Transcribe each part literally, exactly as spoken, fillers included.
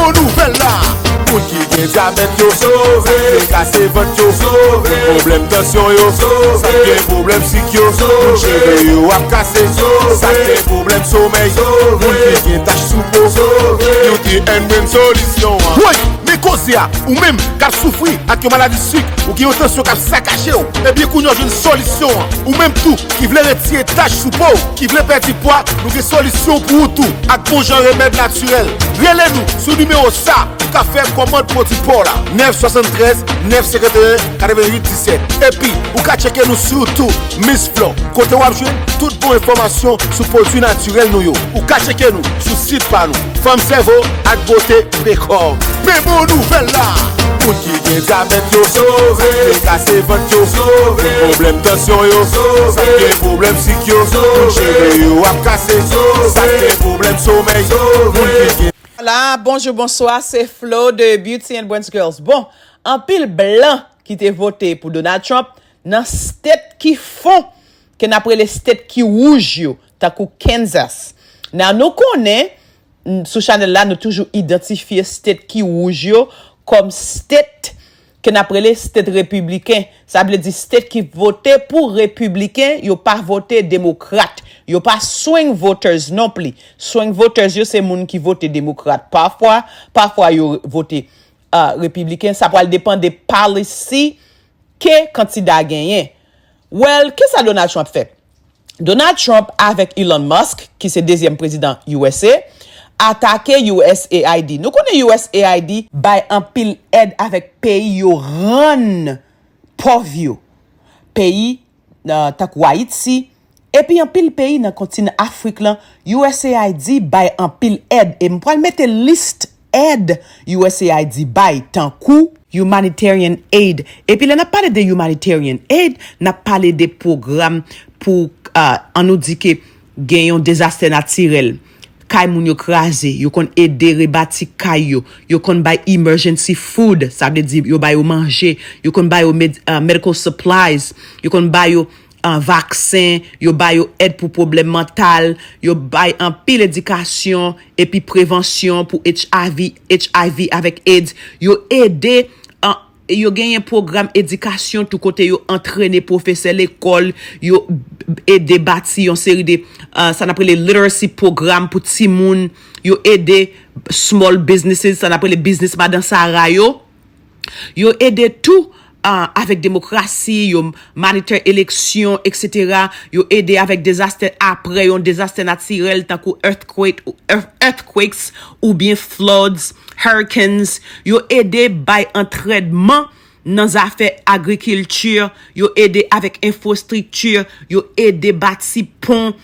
Bon nouvèl la, moun ki gen dyabèt yo sove, kase vant yo sove, pwoblèm tansyon yo sove, gen pwoblèm sik yo sove, cheve yo ap kase sove, sa gen pwoblèm somèy sove, moun ki gen tach sou po sove, Beauty and Brain solisyon an. Woy, men koze a, ou menm k ap soufri ak yon maladi sik, ou gen yon tansyon k ap sakaje w, ebyen kounye a w jwenn solisyon an. Ou menm tou ki vle retire tach sou po w, ki vle pèdi pwa, nou gen solisyon pou ou tou ak bon jan remèd natirèl. Rele nou sou nimewo sa ou ka fè kòmand pwodui pa w la, nèf swasanntrèz, nèf senkanteyen, katreventuit disèt. Epi, ou ka tcheke nou sou YouTube, Miss Flow, kote w ap jwenn tout bon enfòmasyon sou pwodui natirèl nou yo. Ou ka tcheke nou sou sit pa nou, Fanm Sèvo ak Bote Pekòm. Men bon nouvèl la! Moun ki gen dyabèt yo sove, kase vant yo sove, pwoblèm tansyon yo sove, sa gen pwoblèm sik yo sove, cheve yo ap kase sove, sa gen pwoblèm somèy sove, moun ki gen Hola, bonjou, bonswa, se Flo de Beauty and Brains Girls. Bon, anpil blan ki te vote pou Donald Trump nan state ki fon, ke n ap rele state ki wouj yo, tankou Kansas. Now, nou konnen, n-, sou chanèl la, nou toujou idantifye state ki wouj yo kòm state ke n ap rele state repibliken. Sa vle di state ki vote pou repibliken, yo pa vote demokrat. Yo pa swing voters non pli. Swing voters yo se moun ki vote demokrat pafwa, pafwa yo vote, ah, repibliken. Sa pral depann de policy ke kandida genyen. Well, kisa Donald Trump fè? Donald Trump avèk Elon Musk, ki se dezyèm prezidan U S A, atake U S A I D. Nou konnen U S A I D bay anpil èd avèk peyi yo rann pòv yo. Peyi, ah, tankou Ayiti, epi anpil peyi nan kontinan Afrik lan, U S A I D bay anpil èd. E m pral mete lis èd U S A I D bay, tankou humanitarian aid. Epi lè n ap pale de humanitarian aid, n ap pale de pwogram pou, ah, an nou di ke gen yon dezastè natirèl. Kay moun yo kraze, yo konn ede rebati kay yo. Yo konn bay emergency food, sa vle di yo ba yo manje. Yo konn ba yo med-, ah, medical supplies. Yo konn ba yo, ah, vaksen. Yo ba yo èd pou pwoblèm mantal. Yo bay anpil edikasyon epi prevansyon pou H I V, H I V avèk AIDS. Yo ede, ah, yo genyen pwogram edikasyon tou kote yo antrene pwofesè lekòl, yo ede bati yon seri de, ah, sa n ap rele literacy program pou timoun, yo ede small businesses, sa n ap rele biznis madan Sara yo. Yo ede tou, ah, avèk demokrasi, yo monitor eleksyon, et cetera. Yo ede avèk dezastè apre yon dezastè natirèl, tankou earthquake, earth-, earthquakes oubyen floods, hurricanes. Yo ede bay antrèdman nan zafè agrikilti, yo ede avèk enfrastrikti, yo ede bati pon.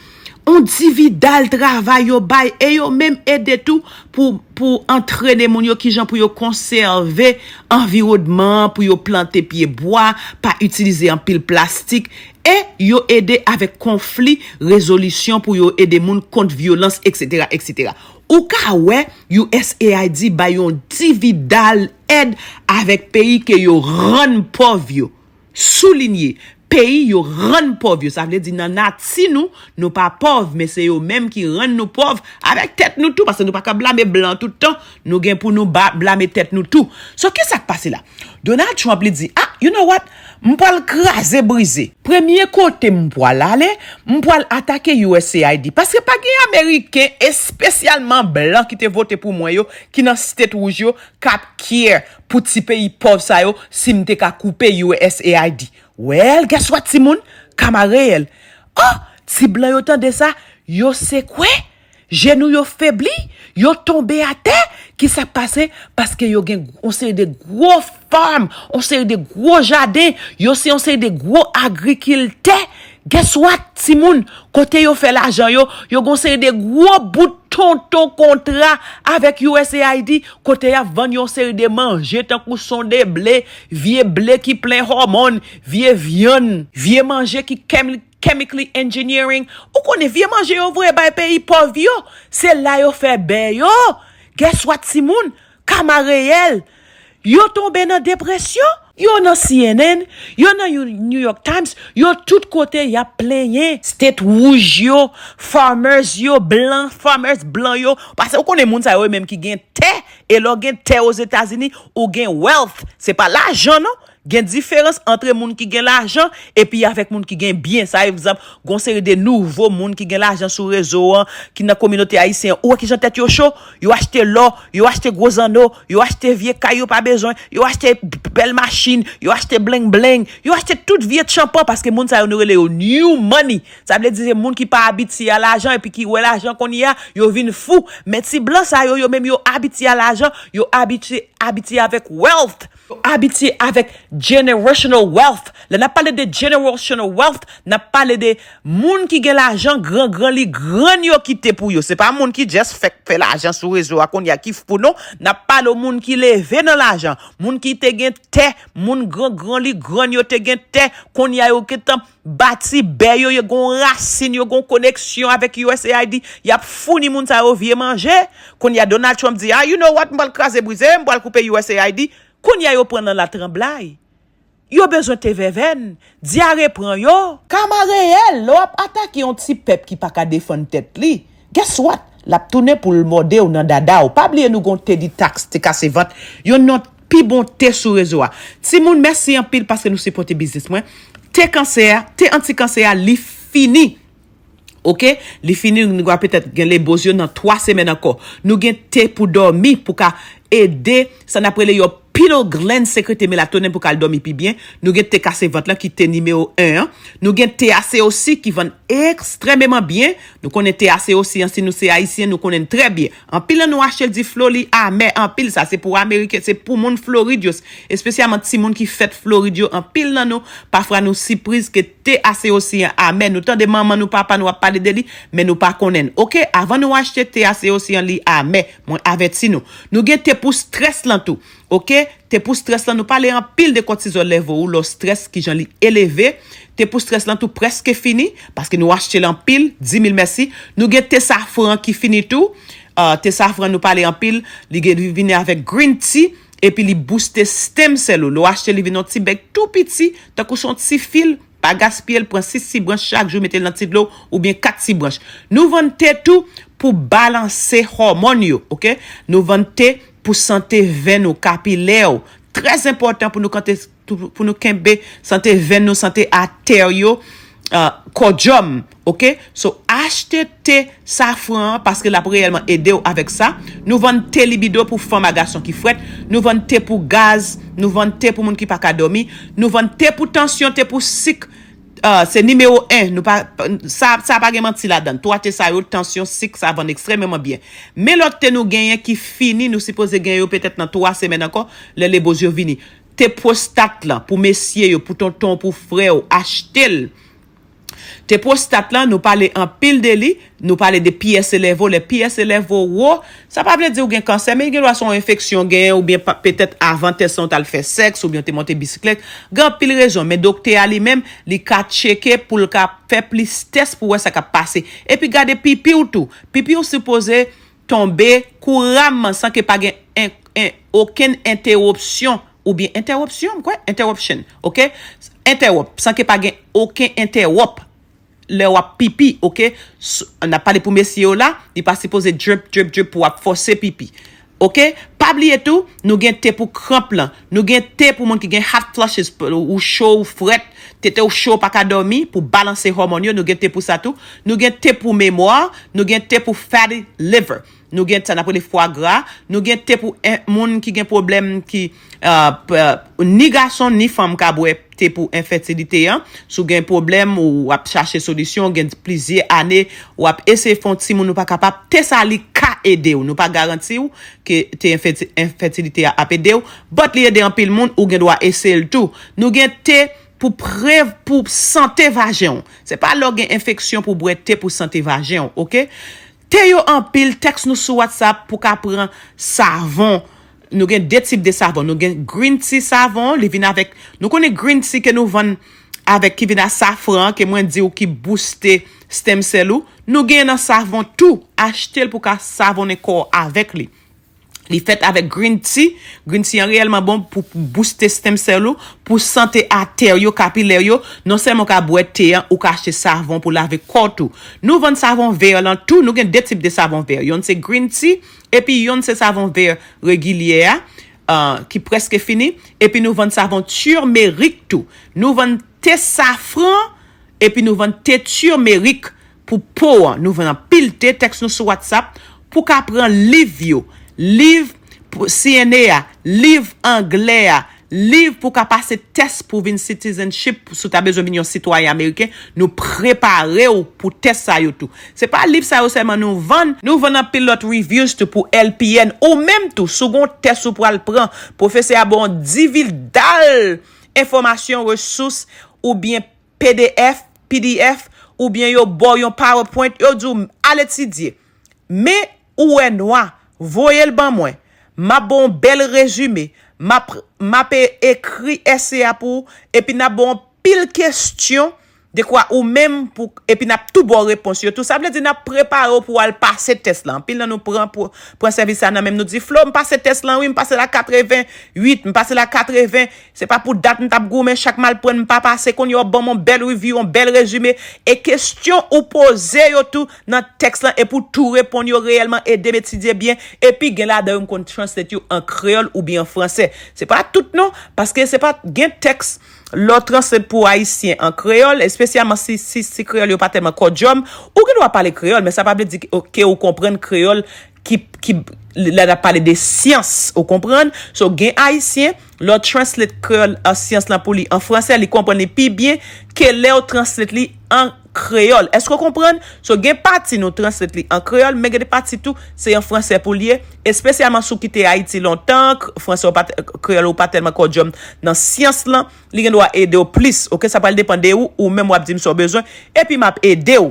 On dividal travay yo bay, e yo menm ede tou pou, pou antrene moun yo kijan pou yo konsève anviwònman an, pou yo plante pye bwa, pa itilize anpil plastik, e yo ede avèk konfli rezolisyon pou yo ede moun kont vyolans, et cetera, et cetera. Ou ka wè U S A I D bay yon dividal èd avèk peyi ke yo rann pòv yo. Soulinye, peyi yo rann pòv yo. Sa vle di nan nati nou, nou pa pòv, men se yo menm ki rann nou pòv avèk tèt nou tou, paske nou pa ka blame blan tout tan, nou gen pou nou ba-, blame tèt nou tou. So, kisa k pase la? Donald Trump li di, "Ah, you know what? M pral kraze brize. Premye kote m pral ale, m pral atake U S A I D. Paske pa gen Ameriken, espesyalman blan ki te vote pou mwen yo, ki nan state wouj yo, k ap care pou ti peyi pòv sa yo, si m te ka koupe U S A I D." Well, guess what, timoun? Kama reyèl. Oh, ti blan yo tande sa, yo sekwe. Jenou yo febli, yo tonbe atè. Kisa k pase? Paske yo gen yon seri de gwo farm, yon seri de gwo jaden, yo se yon seri de gwo agrikiltè. Guess what, timoun? Kote yo fè lajan yo, yo gen yon seri de gwo bout tonton kontra avèk U S A I D, kote y ap vann yon seri de manje tankou sonde ble, vye ble ki plen hòmòn, vye vyann, vye manje ki kèm-, chemically engineering. Ou konnen vye manje yo voye bay peyi pòv yo, se la yo fè bè yo. Guess what, timoun? Kama reyèl. Yo tonbe nan depresyon. Yo nan C N N, yo nan You-, New York Times, yo tout kote y ap plenyen. State wouj yo, farmers yo, blan, farmers blan yo. Paske ou konnen moun sa yo menm ki gen tè, E lè w gen tè Ozetazini, ou gen wealth. Se pa lajan non. Gen diferans antre moun ki gen lajan epi avèk moun ki gen byen. Sa egzanp, gon seri de nouvo moun ki gen lajan sou rezo an, ki nan kominote ayisyen an. Ou wè kijan tèt yo cho? Yo achte lò, yo achte gwo zanno, yo achte vye kay yo pa bezwen, yo achte bèl machin, yo achte bling bling, yo achte tout vye tchanpan paske moun sa yo nou rele yo new money. Sa vle di se moun ki pa abitye a lajan epi ki wè lajan kounye a, yo vin fou. Men ti blan sa yo, yo menm yo abitye a lajan, yo abitye, abitye avèk wealth. Yo abitye avèk generational wealth. Lè n ap pale de generational wealth, n ap pale de moun ki gen lajan, gran gran li, grann yo kite pou yo. Se pa moun ki just fèk fè lajan sou rezo a kounye a ki fou non. N ap pale w moun ki leve nan lajan, moun ki te gen tè, moun gran gran li, grann yo te gen tè, kounye a yo gentan bati bè yo, yo gon rasin, yo gon koneksyon avèk U S A I D, y ap founi moun sa yo vye manje. Kounye a Donald Trump di, ah, you know what, m pral kraze brize, m pral koupe U S A I D. Kounye a yo pran nan latranblay. Yo bezwen te vèvèn, dyare pran yo. Kama reyèl, lè w ap atake yon ti pèp ki pa ka defann tèt li, guess what? L ap tounen pou l mòde w nan dada w. Pa bliye nou gon te detaks, te kase vant. Youn nan pi bon te sou rezo a. Timoun, mèsi anpil paske nou sipòte biznis mwen. Te kansè a, te antikansè a, li fini. Oke? Li fini, nou va petèt gen leboz yo nan twa semèn ankò. Nou gen te pou dòmi, pou ka ede, sa n ap rele yon pineal gland sekrete melatonin pou ka al dòmi pi byen. Nou gen te kase vant lan ki te nimewo en an. Nou gen te aseosi ki vann ekstrèmeman byen. Nou konnen te aseosi an, si nou se ayisyen, nou konnen l trè byen. Anpil nan nou achte l di Flo li amè anpil, sa se pou ameriken, se pou moun Florid yo, espesyalman timoun ki fèt Florid yo, anpil nan nou, pafwa nou sipriz ke te aseosi an amè. Nou tande manman nou, papa nou ap pale de li, men nou pa konnen l. Oke, avan nou achte te aseosi an, li amè, mwen avèti nou. Nou gen te pou strès lan tou. Oke, te pou strès lan, nou pale anpil de kòtizòl level ou lè w strès, kijan li eleve. Te pou strès lan tou prèske fini, paske nou achte l anpil, di mil mèsi. Nou gen te safran ki fini tou. Ah, te safran nou pale anpil, li gen, li vini avèk green tea, epi li booste stem cell ou. Lè w achte li vin yon ti bèg tou piti, tankou se yon ti fil, pa gaspiye l, pran sis ti branch chak jou, mete l nan ti dlo, oubyen kat ti branch. Nou vann te tou pou balanse hòmòn yo, oke? Nou vann te pou sante venn ou, kapilè ou. Trè enpòtan pou nou kante, pou nou kenbe sante venn nou, sante atè yo, ah, kòdyòm, oke? So, achte te safran an paske l ap reyèlman ede w avèk sa. Nou vann te libido pou fanm a gason ki frèt. Nou vann te pou gaz. Nou vann te pou moun ki pa ka dòmi. Nou vann te pou tansyon, te pou sik. Ah, se nimewo en. Nou pa, sa, sa pa gen manti ladan l. Twa te sa yo, tansyon, sik, sa vann ekstrèmeman byen. Men lòt te nou genyen ki fini, nou sipoze gen yo petèt nan twa semèn ankò, lè leboz yo vini. Te pwostat lan, pou mesye yo, pou tonton, pou frè w, achte l. Te pwostat lan, nou pale anpil de li, nou pale de P S A level, lè P S A level wo, sa pa vle di w gen kansè, men gen dwa se yon enfeksyon w genyen, oubyen pa, petèt avan tès lan w t al fè sèks, oubyen w te monte bisiklèt. Gen anpil rezon, men doktè a li menm, li ka tcheke pou l ka fè plis tès pou wè sa k ap pase. Epi gade pipi w tou. Pipi w sipoze tonbe kouramman san ke pa gen en, en, okenn entèwopsyon oubyen entèwopsyon, m kwè, interruption, oke? Entèwòp, san ke pa gen okenn entèwòp lè w ap pipi, oke? S-, n ap pale pou mesye yo la, li pa sipoze drip, drip, drip pou w ap fòse pipi. Oke? Pa bliye tou, nou gen te pou kranp lan. Nou gen te pou moun ki gen hot flushes, p-, ou cho, ou frèt, tete w cho, pa ka dòmi, pou balanse hòmòn yo, nou gen te pou sa tou. Nou gen te pou memwa, nou gen te pou fatty liver. Nou gen sa n ap rele fwa gra, nou gen te pou en-, moun ki gen pwoblèm ki, ah, p-, ni gason ni fanm ka bwè te pou enfètilite an. Si w gen pwoblèm, ou ap chache solisyon, gen plizyè ane, w ap eseye fè yon timoun, ou pa kapab, te sa li ka ede w. Nou pa garanti w ke te enfèti-, enfètilite a ap ede w, but li ede anpil moun, ou gen dwa eseye l tou. Nou gen te pou prev-, pou sante vajen w. Se pa lè w gen enfeksyon pou bwè te pou sante vajen w, oke? Te yo anpil, tèks nou sou WhatsApp pou ka pran savon. Nou gen de tip de savon. Nou gen green tea savon, li vin avèk, nou konnen green tea ke nou vann avèk, ki vin a safran, ke mwen di w ki booste stem cell ou. Nou gen nan savon tou, achte l pou ka savonnen kò w avèk li. Li fèt avèk green tea. Green tea an reyèlman bon pou booste stem cell ou, pou sante atè yo, kapilè yo. Non sèlman ou ka bwè te an, ou ka achte savon pou lave kò w tou. Nou vann savon vè lan tou, nou gen de tip de savon vè. Yonn se green tea, epi yonn se savon vè regilye a, uh, ki prèske fini. Epi nou vann savon turmeric tou. Nou vann te safran, epi nou vann te turmeric pou po an. Nou vann anpil te, tèks nou sou WhatsApp pou ka pran liv yo. Liv pou C N A a, liv anglè a, liv pou ka pase tès pou vin citizenship, si w ta bezwen vin yon sitwayen ameriken, nou prepare w pou tès sa yo tou. Se pa liv sa yo sèlman nou vann, nou vann anpil lòt reviews tou pou L P N. Ou menm tou, si w gon tès ou pral pran, pwofesè a ba w dividal enfòmasyon, resous, oubyen P D F, P D F, oubyen yo ba w yon PowerPoint, yo di w al etidye. Men ou wè nwa, voye l ban mwen. M ap ba w yon bèl rezime. M ap, m ap e- ekri èse a pou ou, epi n ap ba w anpil kesyon dekwa ou menm pou, epi n ap tou ba w repons yo tou. Sa vle di n ap prepare w pou w al pase tès la. Anpil nan nou pran pou, pran sèvis sa nan men m, nou di, Flo, m pase tès lan, wi, m pase l a katreven uit, m pase l a katreven. Se pa pou dat m t ap goumen, chak m al pran m pa pase, kounye a w ban m yon bèl review, yon bèl rezime, e kesyon ou poze yo tou nan tèks lan, e pou tou reponn yo reyèlman, ede m etidye byen, epi gen ladan yo m konn translate yo an kreyòl oubyen an fransè. Se pa tout non, paske se pa, gen tèks lè w translate pou ayisyen an kreyòl, espesyalman si, si, si kreyòl yo pa tèlman kòdjòm, ou gen dwa pale kreyòl, men sa pa vle di ke, ke ou konprann kreyòl ki, ki, lè n ap pale de syans, ou konprann? So, gen ayisyen, lè w translate kreyòl an syans lan pou li an fransè, li konprann li pi byen ke lè w translate li an kreyòl. Èske w konprann? So, gen pati nou translate li an kreyòl, men gen de pati tou, se an fransè pou l ye, espesyalman si w kite Ayiti lontan, k- fransè w pa t- kreyòl ou pa tèlman kòdjòm nan syans lan, li gen dwa ede w plis, oke? Sa pral depann de ou, ou menm w ap di m sa w bezwen, epi m ap ede w.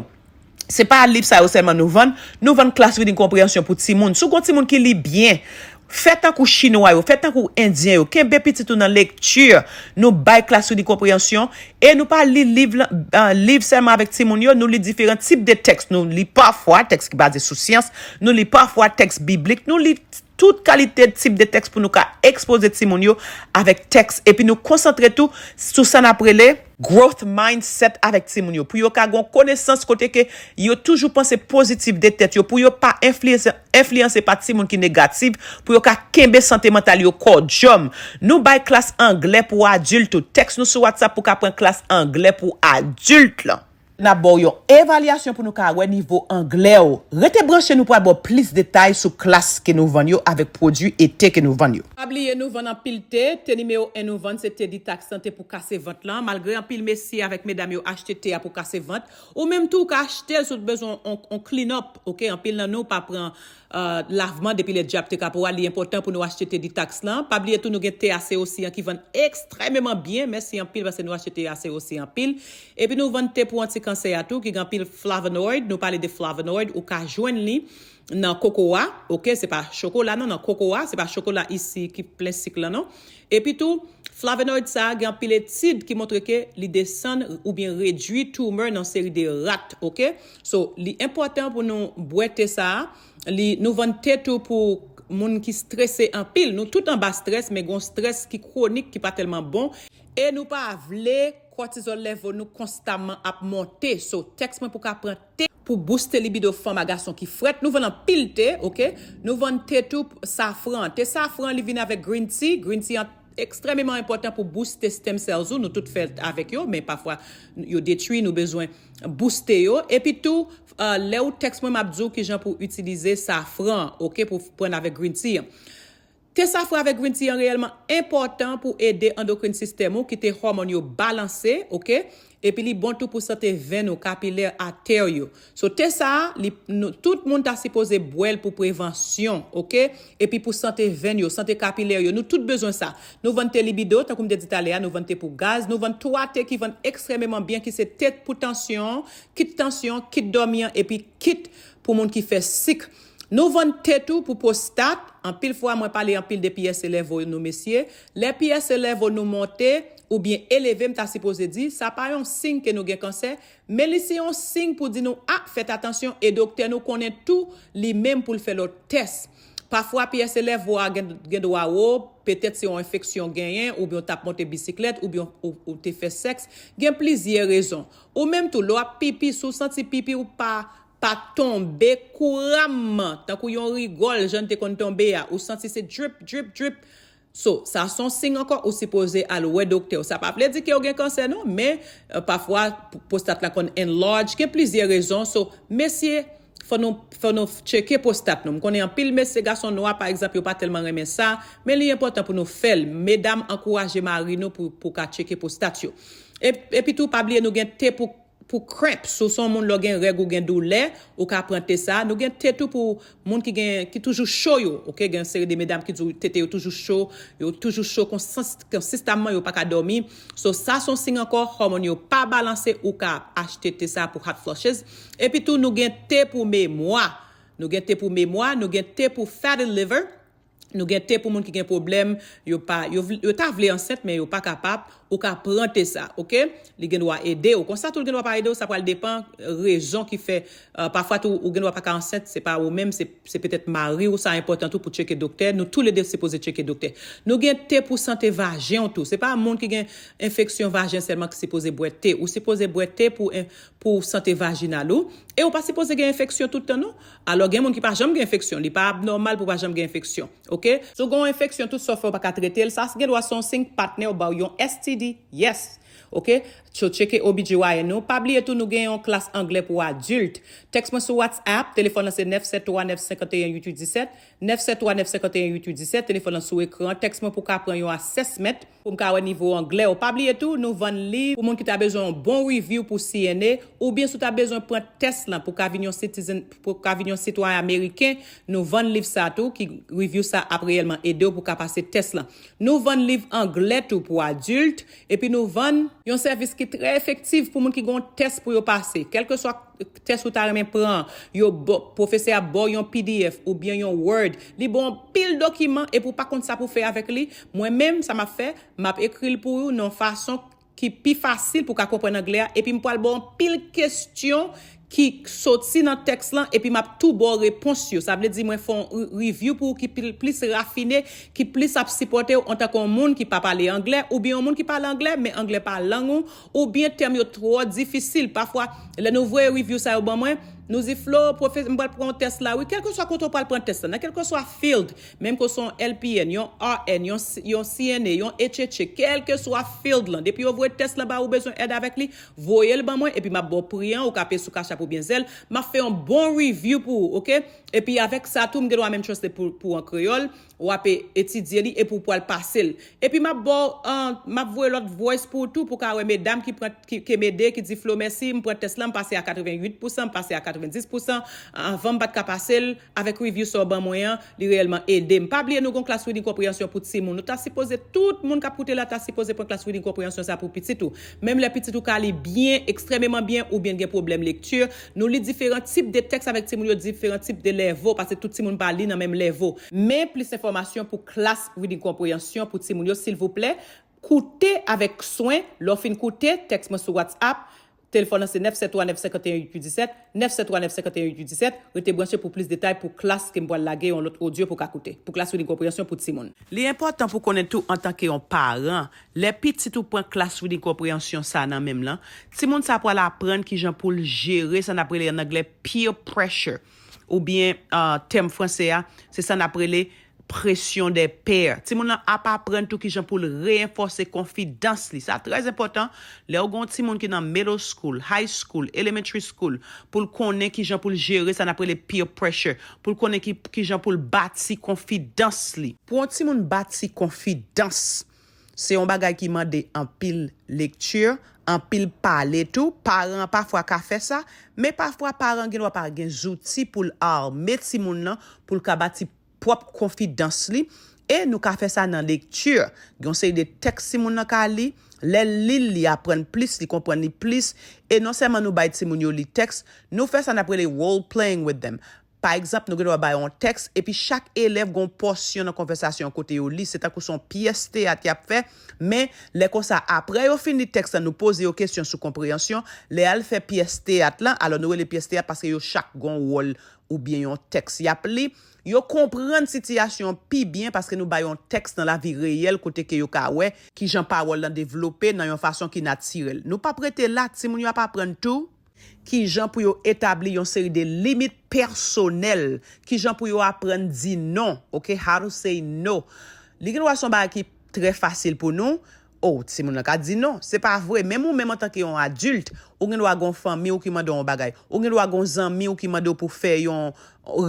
Se pa liv sa yo sèlman nou vann, nou vann klas reading comprehension pou timoun. Si w gon timoun ki li byen, fè tankou chinwa yo, fè tankou endyen yo, kenbe pitit ou nan lekti. Nou bay klas reading comprehension e nou pa li liv, lan- ah, liv sèlman avèk timoun yo, nou li diferan tip de tèks. Nou li pafwa tèks ki baze sou syans, nou li pafwa tèks biblik, nou li tout kalite tip de tèks pou nou ka ekspoze timoun yo avèk tèks. Epi nou konsantre tou sou sa n ap rele growth mindset avèk timoun yo. Pou yo ka gon konesans kote ke yo toujou panse pozitif de tèt yo, pou yo pa enfliyanse, enfliyanse pa timoun ki negatif, pou yo ka kenbe sante mantal yo kòdjòm. Nou bay klas anglè pou adilt tou. Tèks nou sou WhatsApp pou ka pran klas anglè pou adilt lan. N ap ba w yon evalyasyon pou nou ka wè nivo anglè w. Rete branche, nou pral ba w plis detay sou klas ke nou vann yo avèk pwodui e te ke nou vann yo. Pa bliye, nou vann anpil te. Te nimewo en nou vann, se te detox lan, te pou kase vant lan. Malgre anpil mesye avèk medam yo achte te a pou kase vant, ou menm tou w ka achte l si w bezwen on, on clean up, oke? Anpil nan nou pa pran uh, lavman depi lè dyab te ka pran w, li enpòtan pou nou achte te detox lan. Pa bliye tou, nou gen te a se osi an ki vann ekstrèmeman byen. Mèsi anpil paske nou achte te a se osi anpil. Epi nou vann te pou antikansè a tou, ki gen anpil flavonoid. Nou pale de flavonoid, ou ka jwenn li nan koko a, oke? Se pa chokola non, nan koko a. Se pa chokola isi ki plen sik lan non. Epi tou, flavonoid sa a gen anpil etid ki montre ke li desann oubyen redui tumor nan seri de rat, oke? So, li enpòtan pou nou bwè te sa a. Li, nou vann te tou pou moun ki strese anpil. Nou tout anba strès, men gon strès ki kwonik, ki pa tèlman bon. E nou pa vle cortisol level nou konstamman ap monte. So, tèks mwen pou ka pran te pou booste libido fanm a gason ki frèt. Nou vann anpil te, oke? Nou vann te tou, safran. Te safran, li vin avèk green tea. Green tea an ekstrèmeman enpòtan pou booste stem cells ou. Nou tout fèt avèk yo, men pafwa yo detwi, nou bezwen booste yo. Epi tou, uh, lè ou tèks mwen, m ap di w kijan pou itilize safran, oke, pou pran avèk green tea an. Te safran avèk green tea an reyèlman enpòtan pou ede endokrin sistèm ou, kite hòmòn yo balanse, oke? Epi li bon tou pou sante venn ou, kapilè, atè yo. So, te sa a, li, nou, tout moun ta sipoze bwè l pou prevansyon, oke? Epi pou sante venn yo, sante kapilè yo. Nou tout bezwen sa. Nou vann te libido, tankou m te di talè a, nou vann te pou gaz, nou vann twa te ki vann ekstrèmeman byen, ki se te pou tansyon, kit tansyon, kit dòmi an, epi kit pou moun ki fè sik. Nou vann te tou pou pwostat. Anpil fwa, mwen pale anpil de P S A level nou, mesye. Lè P S A level nou monte oubyen eleve, m ta sipoze di, sa pa yon siy ke nou gen kansè, men li se yon siy pou di nou, a, fèt atansyon, e doktè nou konnen tou, li menm pou l fè lòt tès. Pafwa pyès elèv ou a gen, gen dwa wo, petèt se yon enfeksyon genyen, oubyen w t ap monte bisiklèt, oubyen ou, ou te fè sèks. Gen plizyè rezon. Ou menm tou, lè w ap pipi, si w santi pipi ou pa, pa tonbe kouramman, tankou yon rigòl, jan l te konn tonbe a, ou santi se drip, drip, drip. So, sa se yon siy ankò, ou sipoze al wè doktè w. Sa pa vle di ke w gen kansè, non, men, euh, pafwa, p-, pwostat la konn enlarge. Gen plizyè rezon. So, mesye, fò nou, fò nou tcheke pwostat nou. M konnen anpil mesye, gason nwa, pa egzanp, yo pa tèlman renmen sa, men li enpòtan pou nou fè l. Medam, ankouraje mari nou pou, pou ka tcheke pwostat yo. E, epi tou, pa bliye nou gen te pou, pou cramps. Si w se yon moun lè w gen règ ou gen doulè, ou ka pran te sa. Nou gen te tou pou moun ki gen, ki toujou cho yo, oke? Gen yon seri de medam ki di w tete yo toujou cho, yo toujou cho konsans-, konsistamman, yo pa ka dòmi. So, sa se yon siy ankò, hòmòn yo pa balanse, ou ka achte te sa pou hot flushes. Epi tou, nou gen te pou memwa. Nou gen te pou memwa, nou gen te pou fatty liver. Nou gen te pou moun ki gen pwoblèm, yo pa, yo, vle- yo ta vle ansent, men yo pa kapab, ou ka pran te sa, oke? Li gen dwa ede w. Konsa tou, li gen dwa pa ede w, sa pral depann rezon ki fè, euh, pafwa tou, ou gen dwa pa ka ansent, se pa ou menm, se, se petèt mari w, sa enpòtan tou pou tcheke doktè. Nou toulede sipoze tcheke doktè. Nou gen te pou sante vajen w tou. Se pa moun ki gen enfeksyon vajen sèlman ki sipoze bwè te. Ou sipoze bwè te pou en- pou sante vajinal ou. E ou pa sipoze gen enfeksyon tout tan, non. Alò, gen moun ki pa janm gen enfeksyon. Li pa abnòmal pou pa janm gen enfeksyon. Oke? Si w gen yon enfeksyon, tout sa w fè, ou pa ka trete l, sa gen dwa se yon siy patnè w ba w yon S T D. Yes. Oke? So, tcheke O B G Y N nou. Pa bliye tou, nou gen yon klas anglè pou adilt. Tèks mwen sou WhatsApp. Telefòn nan se nèf sèt twa nèf senkanteyen uit uit disèt. Nèf sèt twa nèf senkanteyen uit uit disèt. Telefòn nan sou ekran. Tèks mwen pou w ka pran yon assessment. Pou m ka wè nivo anglè w. Pa bliye tou, nou vann liv pou moun ki ta bezwen yon bon review pou C N A, oubyen si w ta bezwen pran tès lan pou ka vin yon citizen, pou ka vin yon sitwayen ameriken, nou vann liv sa tou, ki review sa ap reyèlman ede w pou ka pase tès lan. Nou vann liv anglè tou pou adilt, epi nou vann yon sèvis ki trè efektif pou moun ki gen yon tès pou yo pase. Kèlkeswa tès ou ta renmen pran, yo ba, pwofesè a ba w yon P D F oubyen yon Word. Li ba w anpil dokiman epi w pa konn sa pou w fè avèk li. Mwen menm, sa m ap fè, m ap ekri l pou ou nan yon fason ki pi fasil pou w ka konprann anglè a, epi m pral ba w anpil kesyon ki soti nan tèks lan, epi m ap tou ba w repons yo. Sa vle di mwen fè yon re- review pou ou ki pil- plis rafine, ki plis ap sipòte w antanke yon moun ki pa pale anglè, oubyen yon moun ki pale anglè, men anglè pa lang ou, oubyen tèm yo twò difisil. Pafwa, lè nou voye review sa yo ban mwen, nou di, Flo, pwofesè, m pral pran yon tès la, wi. Kèlkeswa kote w pral pran tès la, nan kèlkeswa field, menm ke w se yon L P N, yon R N, yon, yon C N A, yon H H A, kèlkeswa field lan, depi yo voye tès lan ba ou, ou bezwen èd avèk li, voye l ban mwen, epi m ap ba w pri an, ou ka peye sou Cash App oubyen Zelle, m ap fè yon bon review pou ou, oke? Epi avèk sa tou, m gen dwa menm translate pou, pou an kreyòl, w ap e- etidye li epi w pral pase l. Epi m ap ba w, an, m ap voye lòt voice pou ou tou, pou w ka wè medam ki pran, ki, ke m ede, ki di, Flo, mèsi, m pran tès lan, m pase a katrevenn uit pousan, m pase a katrevenn dis pousan, anvan m pa t ka pase l, avèk review sa w ban mwen an, li reyèlman ede m. Pa bliye nou gon klas reading comprehension pou timoun. Nou ta sipoze, tout moun k ap koute la ta sipoze pran klas reading comprehension sa pou pitit ou. Menm lè pitit ou ka li byen, ekstrèmeman byen, oubyen gen pwoblèm lekti, nou li diferan tip de tèks avèk timoun yo, diferan tip de level, paske tout timoun pa li nan menm level. Men plis enfòmasyon pou klas reading comprehension pou timoun yo, silvouplè, koute avèk swen. Lè w fin koute, tèks mwen sou WhatsApp. Telefòn nan se nèf sèt twa nèf senkanteyen uit uit disèt, nèf sèt twa nèf senkanteyen uit uit disèt. Rete branche pou plis detay pou klas ke m pral lage yon lòt odyo pou w ka koute, pou klas reading comprehension pou timoun. Li enpòtan pou konnen tou antanke yon paran, lè pitit ou pran klas reading comprehension sa nan men m lan, timoun sa pral aprann kijan pou l jere sa n ap rele an anglè peer pressure, oubyen, ah, tèm franse a, se sa n ap rele pression des pairs. Timoun nan ap aprann tou kijan pou l renfòse konfidans li. Sa trè enpòtan. Lè w gen yon timoun ki nan middle school, high school, elementary school, pou l konnen kijan pou l jere sa n ap rele peer pressure, pou l konnen ki, kijan pou l bati konfidans li. Pou yon timoun bati konfidans, se yon bagay ki mande anpil lekti, anpil pale tou. Paran an pafwa ka fè sa, men pafwa paran gen dwa pa gen zouti pou l ame timoun nan, pou l ka bati pwòp konfidans li. E nou ka fè sa nan lekti. Gen yon seri de tèks timoun nan ka li. Lè l li l, li aprann plis, li konprann li plis. E non sèlman nou bay timoun yo li tèks, nou fè sa n ap rele role playing with them. Pa egzanp, nou gen dwa bay yon tèks, epi chak elèv gen yon pòsyon nan konvèsasyon an kote yo li. Se tankou se yon pyès teyat y ap fè, men lè konsa, apre yo fin li tèks lan, nou poze yo kesyon sou konpreyansyon. Lè y al fè pyès teyat lan, alò nou rele pyès teyat paske yo chak gen yon wòl oubyen yon tèks y ap li, yo konprann sitiyasyon an pi byen paske nou ba yo yon tèks nan lavi reyèl kote ke yo ka wè kijan pawòl lan devlope nan yon fason ki natirèl. Nou p ap rete la, timoun yo ap aprann tou kijan pou yo etabli yon seri de limit pèsonèl, kijan pou yo aprann di non, ok, how to say no. Li gen dwa se yon bagay ki trè fasil pou nou. Oh, timoun nan ka di non. Se pa vre. Menm ou menm antanke yon adilt, ou gen dwa gen yon fanmi w ki mande w yon bagay. Ou gen dwa gen yon zanmi w ki mande w pou fè yon,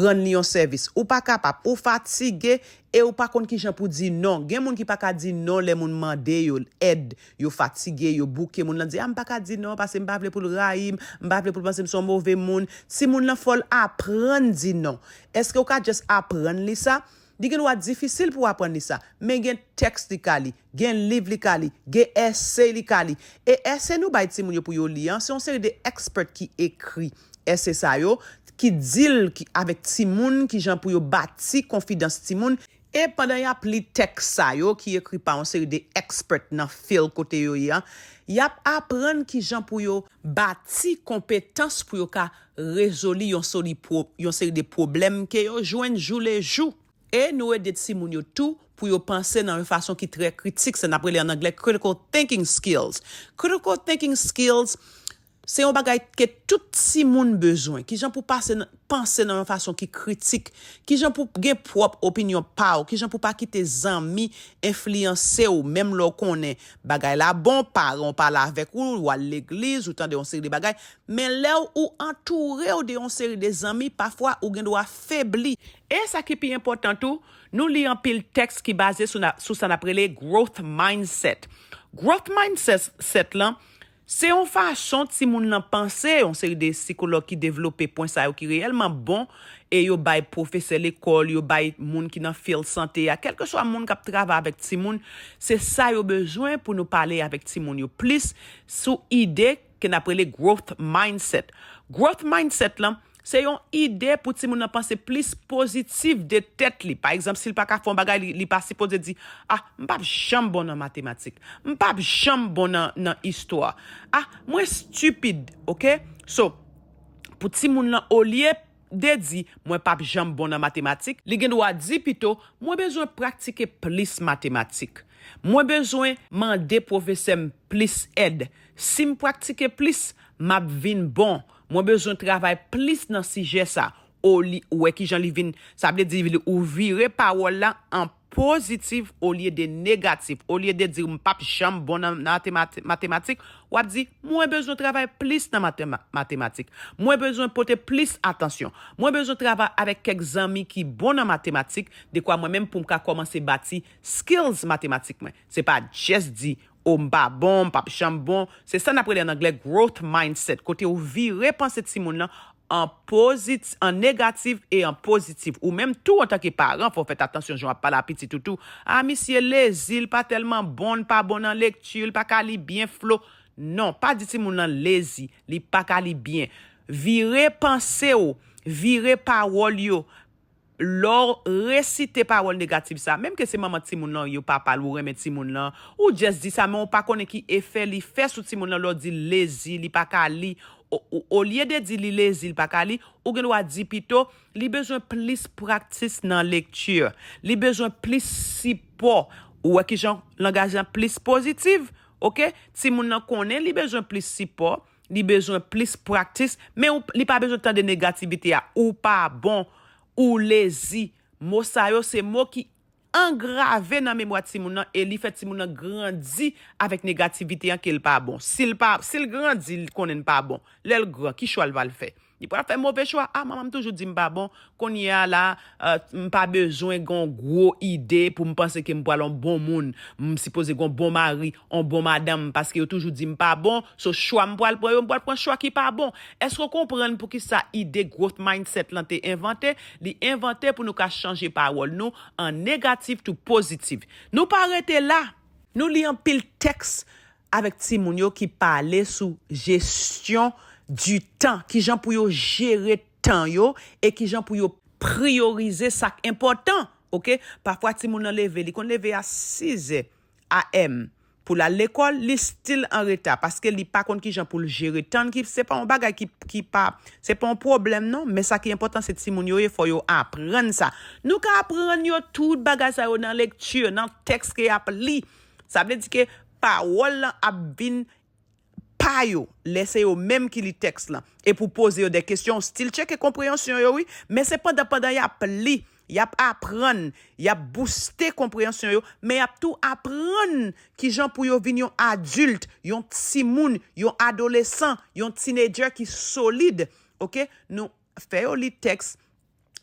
rann li yon sèvis. Ou pa kapab. Ou fatige e ou pa konn kijan pou di non. Gen moun ki pa ka di non lè moun mande yo èd. Yo fatige, yo bouke. Moun nan di, "A, m pa ka di non, paske m pa vle pou l rayi m, m pa vle pou l panse m se yon move moun." Timoun nan fò l aprann di non. Èske ou ka just aprann li sa? Li gen dwa difisil pou w aprann li sa, men gen tèks li ka li, gen liv li ka li, gen èse li ka li. E èse nou bay timoun yo pou yo li an, se yon seri de expert ki ekri èse sa yo, ki deal ki, avèk timoun, kijan pou yo bati konfidans timoun. E pandan y ap li tèks sa yo, ki ekri pa yon seri de expert nan field kote yo ye an, y ap aprann kijan pou yo bati konpetans pou yo ka rezoli yon soli pwo-, yon seri de pwoblèm ke yo jwenn joulejou. E nou ede timoun yo tou pou yo panse nan yon fason ki trè kritik, sa n ap rele an anglè critical thinking skills. Critical thinking skills, se yon bagay ke tout timoun bezwen. Kijan pou pase nan, panse nan yon fason ki kritik? Kijan pou gen pwòp opinyon pa w? Kijan pou pa kite zanmi enfliyanse w, menm lè w konnen bagay la bon, paran w pale avèk ou, w al legliz, ou tande yon seri de bagay, men lè w ou antoure w de yon seri de zanmi, pafwa ou gen dwa febli. E sa ki pi enpòtan tou, nou li anpil tèks ki baze sou, na, sou sa n ap rele growth mindset. Growth mindset, set lan, se yon fason timoun nan panse, yon seri de sikològ ki devlope pwen sa yo ki reyèlman bon, e yo bay pwofesè lekòl, yo bay moun ki nan field sante a, kèlkeswa moun k ap travay avèk timoun, se sa yo bezwen pou nou pale avèk timoun yo plis sou ide ke n ap rele growth mindset. Growth mindset lan, se yon ide pou timoun nan panse plis pozitif de tèt li. Pa egzanp, si l pa ka fè yon bagay, li, li pa sipoze di, "Ah, m p ap janm bon nan matematik. M p ap janm bon nan, nan istwa. Ah, mwen stupid," ok? So, pou timoun nan, olye de di, "Mwen p ap janm bon nan matematik," li gen dwa di pito, "Mwen bezwen pratike plis matematik. Mwen bezwen mande pwofesè m plis èd. Si m pratike plis, m ap vin bon. Mwen bezwen travay plis nan sijè sa." Oli, ou wè kijan li vin, sa vle di li, ou vire pawòl la an pozitif olye de negatif. Olye de di, "M p ap janm bon nan, nan matema-, matematik," w ap di, "Mwen bezwen travay plis nan matema-, matematik. Mwen bezwen pote plis atansyon. Mwen bezwen travay avèk kèk zanmi ki bon nan matematik, dekwa mwen menm pou m ka kòmanse bati skills matematik mwen." Se pa just di, "O, m pa bon, m p ap janm bon." Se sa n ap rele an anglè growth mindset, kote ou vire panse timoun nan an pozit-, an negatif e an pozitif. Ou menm tou, antanke paran, fò w fè atansyon jan w ap pale a pitit ou tou. "A, misye lezi, l pa tèlman bon, l pa bon nan lekti, l pa ka li byen flo." Non, pa di timoun nan lezi, li pa ka li byen. Vire panse w, vire pawòl yo. Lè w resite pawòl negatif sa, menm ke se manman timoun lan, yo papa l, ou renmen timoun lan, ou just di sa, men ou pa konnen ki efè li fè sou timoun lan lè w di l lezi, li pa ka li. O-, o-, olye de di li lezi, li pa ka li, ou gen dwa di pito, li bezwen plis praktis nan lekti. Li bezwen plis sipò. Ou wè kijan langaj lan plis pozitif, ok? Timoun nan konnen li bezwen plis sipò, li bezwen plis praktis, men ou, li pa bezwen tande negativite a. Ou pa bon, ou lezi. Mo sa yo se mo ki angrave nan memwa timoun nan e li fè timoun nan grandi avèk negativite an ke l pa bon. Si l pa, si l grandi, li konnen l pa bon. Lè l gran, ki chwa l va l fè? Li pral fè move chwa. "A, manman m toujou di m pa bon. Kounye a la, eh, m pa bezwen gen yon gwo ide pou m panse ke m pral yon bon moun. M sipoze gen yon bon mari, yon bon madanm, paske yo toujou di m pa bon. So, chwa m pral pran yo, m pral pran chwa ki pa bon." Èske w konprann poukisa ide growth mindset lan te envante? Li envante pou nou ka chanje pawòl nou an negatif tou pozitif. Nou pa rete la. Nou li anpil tèks avèk timoun yo ki pale sou jesyon di tan, kijan pou yo jere tan yo e kijan pou yo priyorize sa k enpòtan, ok? Pafwa timoun nan leve, li konn leve a sizè A M, pou l al lekòl, li still an reta, paske li pa konn kijan pou l jere tan ki, se pa yon bagay ki, ki pa, se pa yon pwoblèm non, men sa ki enpòtan se timoun yo ye, fò yo aprann sa. Nou ka aprann yo tout bagay sa yo nan lekti, nan tèks ke y ap li. Sa vle di ke pawòl lan ap vin pa yo, lè se yo menm ki li tèks lan. E pou poze yo de kesyon, still tcheke konpreyansyon yo, wi. Men se pandan, pandan y ap li, y ap aprann, y ap bouste konpreyansyon yo, men y ap tou aprann kijan pou yo vin yon adilt, yon timoun, yon adolesan, yon teenager ki solid. Oke? Nou fè yo li tèks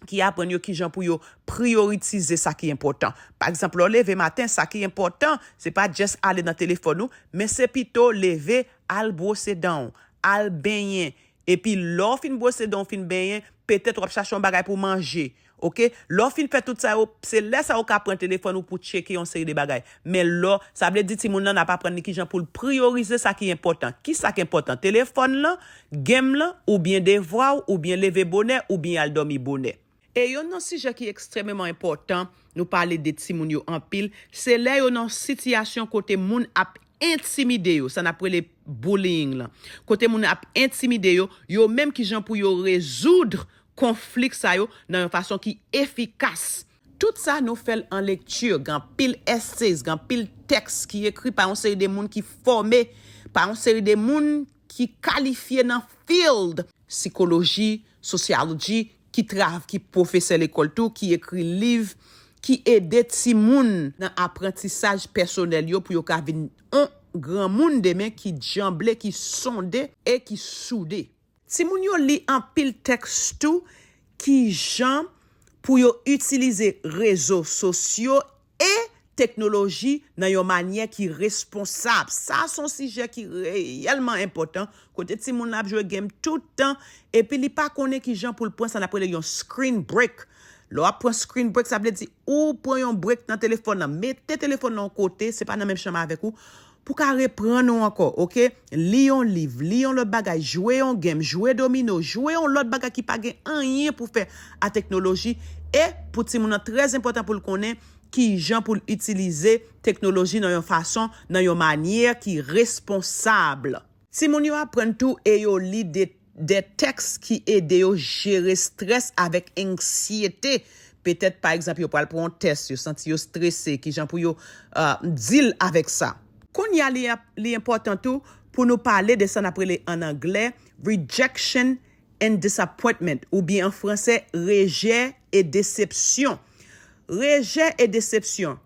ki aprann yo kijan pou yo priyoritize sa ki enpòtan. Pa egzanp, lè w leve maten, sa ki enpòtan, se pa just ale nan telefòn ou, men se pito leve, al bwose dan w, al benyen, epi lè w fin bwose dan w, fin benyen, petèt w ap chache yon bagay pou w manje. Oke? Lè w fin fè tout sa yo, se lè sa yo ka pran telefòn ou pou tcheke yon seri de bagay. Men lè, sa vle di timoun nan, n ap aprann li kijan pou l priyorize sa ki enpòtan. Ki sa k enpòtan? Telefòn lan, game lan, oubyen devwa w, oubyen leve bonè, oubyen al dòmi bonè. E youn nan sijè ki ekstrèmeman enpòtan, nou pale de timoun yo anpil, se lè yo nan sitiyasyon kote moun ap entimide yo, sa n ap rele bullying lan. Kote moun ap entimide yo, yo menm kijan pou yo rezoud konflik sa yo nan yon fason ki efikas. Tout sa nou fè l an lekti, gen anpil essays, gen anpil tèks ki ekri pa yon seri de moun ki fòme, pa yon seri de moun ki kalifye nan field sikoloji, sosyoloji, ki trav, ki pwofesè lekòl tou, ki ekri liv, ki ede timoun nan aprantisaj pèsonèl yo pou yo ka vin yon granmoun demen ki djanble, ki sonde e ki soude. Timoun yo li anpil tèks tou, kijan pou yo itilize rezo sosyo e teknoloji nan yon manyè ki responsab. Sa se yon sijè ki reyèlman enpòtan, kote timoun nan ap jwe game tout tan, epi li pa konnen kijan pou l pran sa n ap rele yon screen break. Lè w ap pran screen break, sa vle di ou pran yon break nan telefòn nan, mete telefòn nan yon kote, se pa nan menm chanm avèk ou, pou ka reprann ou ankò, oke? Li yon liv, li yon lòt bagay, jwe yon game, jwe domino, jwe yon lòt bagay ki pa gen anyen pou fè a teknoloji. E pou timoun nan, trè enpòtan pou l konnen kijan pou l itilize teknoloji nan yon fason, nan yon manyè ki responsab. Timoun yo aprann tou e yo li de, de tèks ki ede yo jere strès avèk anksyete. Petèt, pa egzanp, yo pral pran yon tès, yo santi yo strese, kijan pou yo, uh, deal avèk sa. Kounye a, li, li enpòtan tou pou nou pale de sa n ap rele an anglè rejection and disappointment, oubyen an fransè, rejè e desepsyon. Rejè e desepsyon.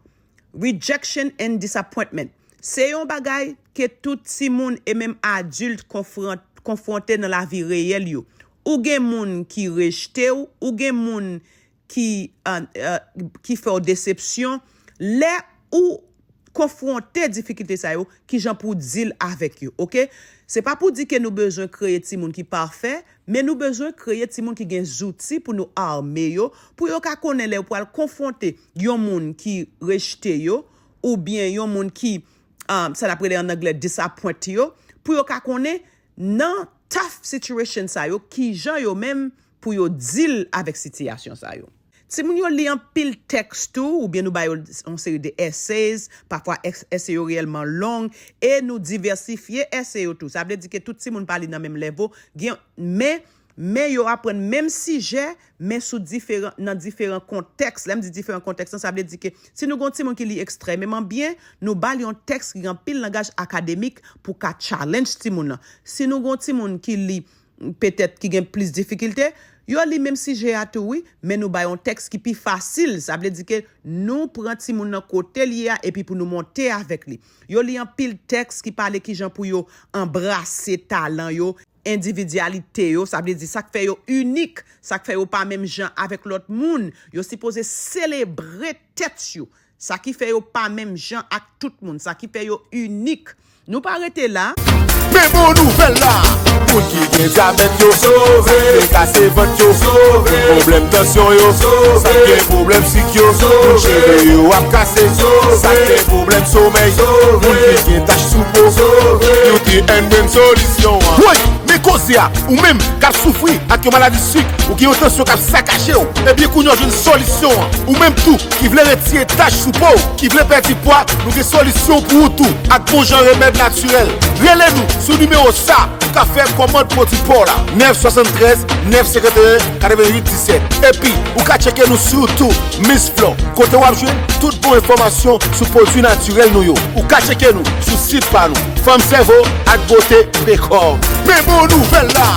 Rejection and disappointment. Se yon bagay ke tout timoun e menm adilt konfwon-, konfwonte nan lavi reyèl yo. Ou gen moun ki rejte w, ou gen moun ki, uh, uh, ki fè w desepsyon. Lè ou konfwonte difikilte sa yo, kijan pou w deal avèk yo, oke? Se pa pou di ke nou bezwen kreye timoun ki pafè, men nou bezwen kreye timoun ki gen zouti pou nou ame yo, pou yo ka konnen lè yo pral konfwonte yon moun ki rejte yo, oubyen yon moun ki, um, sa n ap rele an anglè disappoint yo, pou yo ka konnen nan tough situation sa yo, kijan yo menm pou yo deal avèk sitiyasyon sa yo. Timoun yo li anpil tèks tou, oubyen nou ba yo yon seri de essays, pafwa es-, essay yo reyèlman long, e nou divèsifye essay yo tou. Sa vle di ke tout timoun pa li nan menm level, gen, men, men yo aprann menm sijè, men sou diferan, nan diferan kontèks. Lè m di diferan kontèks lan, sa vle di ke si nou gen yon timoun ki li ekstrèmeman byen, nou ba l yon tèks ki gen anpil langaj akademik pou ka challenge timoun nan. Si nou gen yon timoun ki li petèt ki gen plis difikilte, yo li menm sijè a tou wi, men nou ba yo yon tèks ki pi fasil. Sa vle di ke nou pran timoun nan kote l ye a epi pou nou monte avèk li. Yo li anpil tèks ki pale kijan pou yo anbrase talan yo, endividyalite yo, sa vle di sa k fè yo inik, sa k fè yo pa menm jan avèk lòt moun. Yo sipoze selebre tèt yo. Sa ki fè yo pa menm jan ak tout moun, sa ki fè yo inik. Nou pa rete la. Men bon nouvèl la! Moun ki gen dyabèt yo sove, sa k te kase vant yo sove, moun pwoblèm tansyon yo sove, sa k gen pwoblèm sik yo sove, moun cheve yo ap kase sove, sa k gen pwoblèm somèy sove, moun ki gen tach sou po sove, Beauty and Brain solisyon an. Woy! Men koze a, ou menm k ap soufri ak yon maladi sik, ou gen yon tansyon k ap sakaje w, ebyen kounye a w jwenn solisyon an. Ou menm tou ki vle retire tach sou po w, ki vle pèdi pwa, nou gen solisyon pou ou tou ak bon jan remèd natirèl. Rele nou sou nimewo sa pou w ka fè kòmand pwodui pa w la, nèf swasanntrèz nèf senkanteyen katreventuit disèt. Epi, ou ka tcheke nou sou YouTube, Miss Flo, kote w ap jwenn tout bon enfòmasyon sou pwodui natirèl nou yo. Ou ka tcheke nou sou sit pa nou, fanm sèvo ak bote pe kò. Men bon nouvèl la!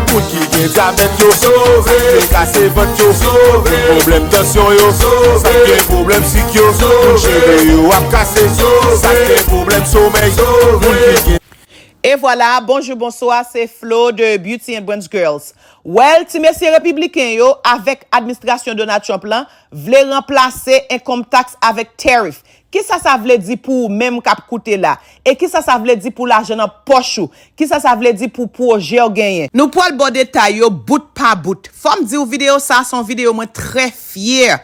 Moun ki gen dyabèt yo sove, kase vant yo sove, pwoblèm tansyon yo sove, gen pwoblèm sik yo, moun cheve yo ap kase, sa gen pwoblèm somèy, moun ki gen E vwala, bonjou, bonswa, se Flo de Beauty and Brains Girls. Well, ti mesye repibliken yo avèk administrasyon Donald Trump lan vle ranplase income tax avèk tariff. Kisa sa vle di pou ou menm k ap koute la? E kisa sa vle di pou lajan nan pòch ou? Kisa sa vle di pou pwojè w genyen? Nou pral ba w detay yo bout pa bout. Fò m di w videyo sa a se yon videyo mwen trè fyè.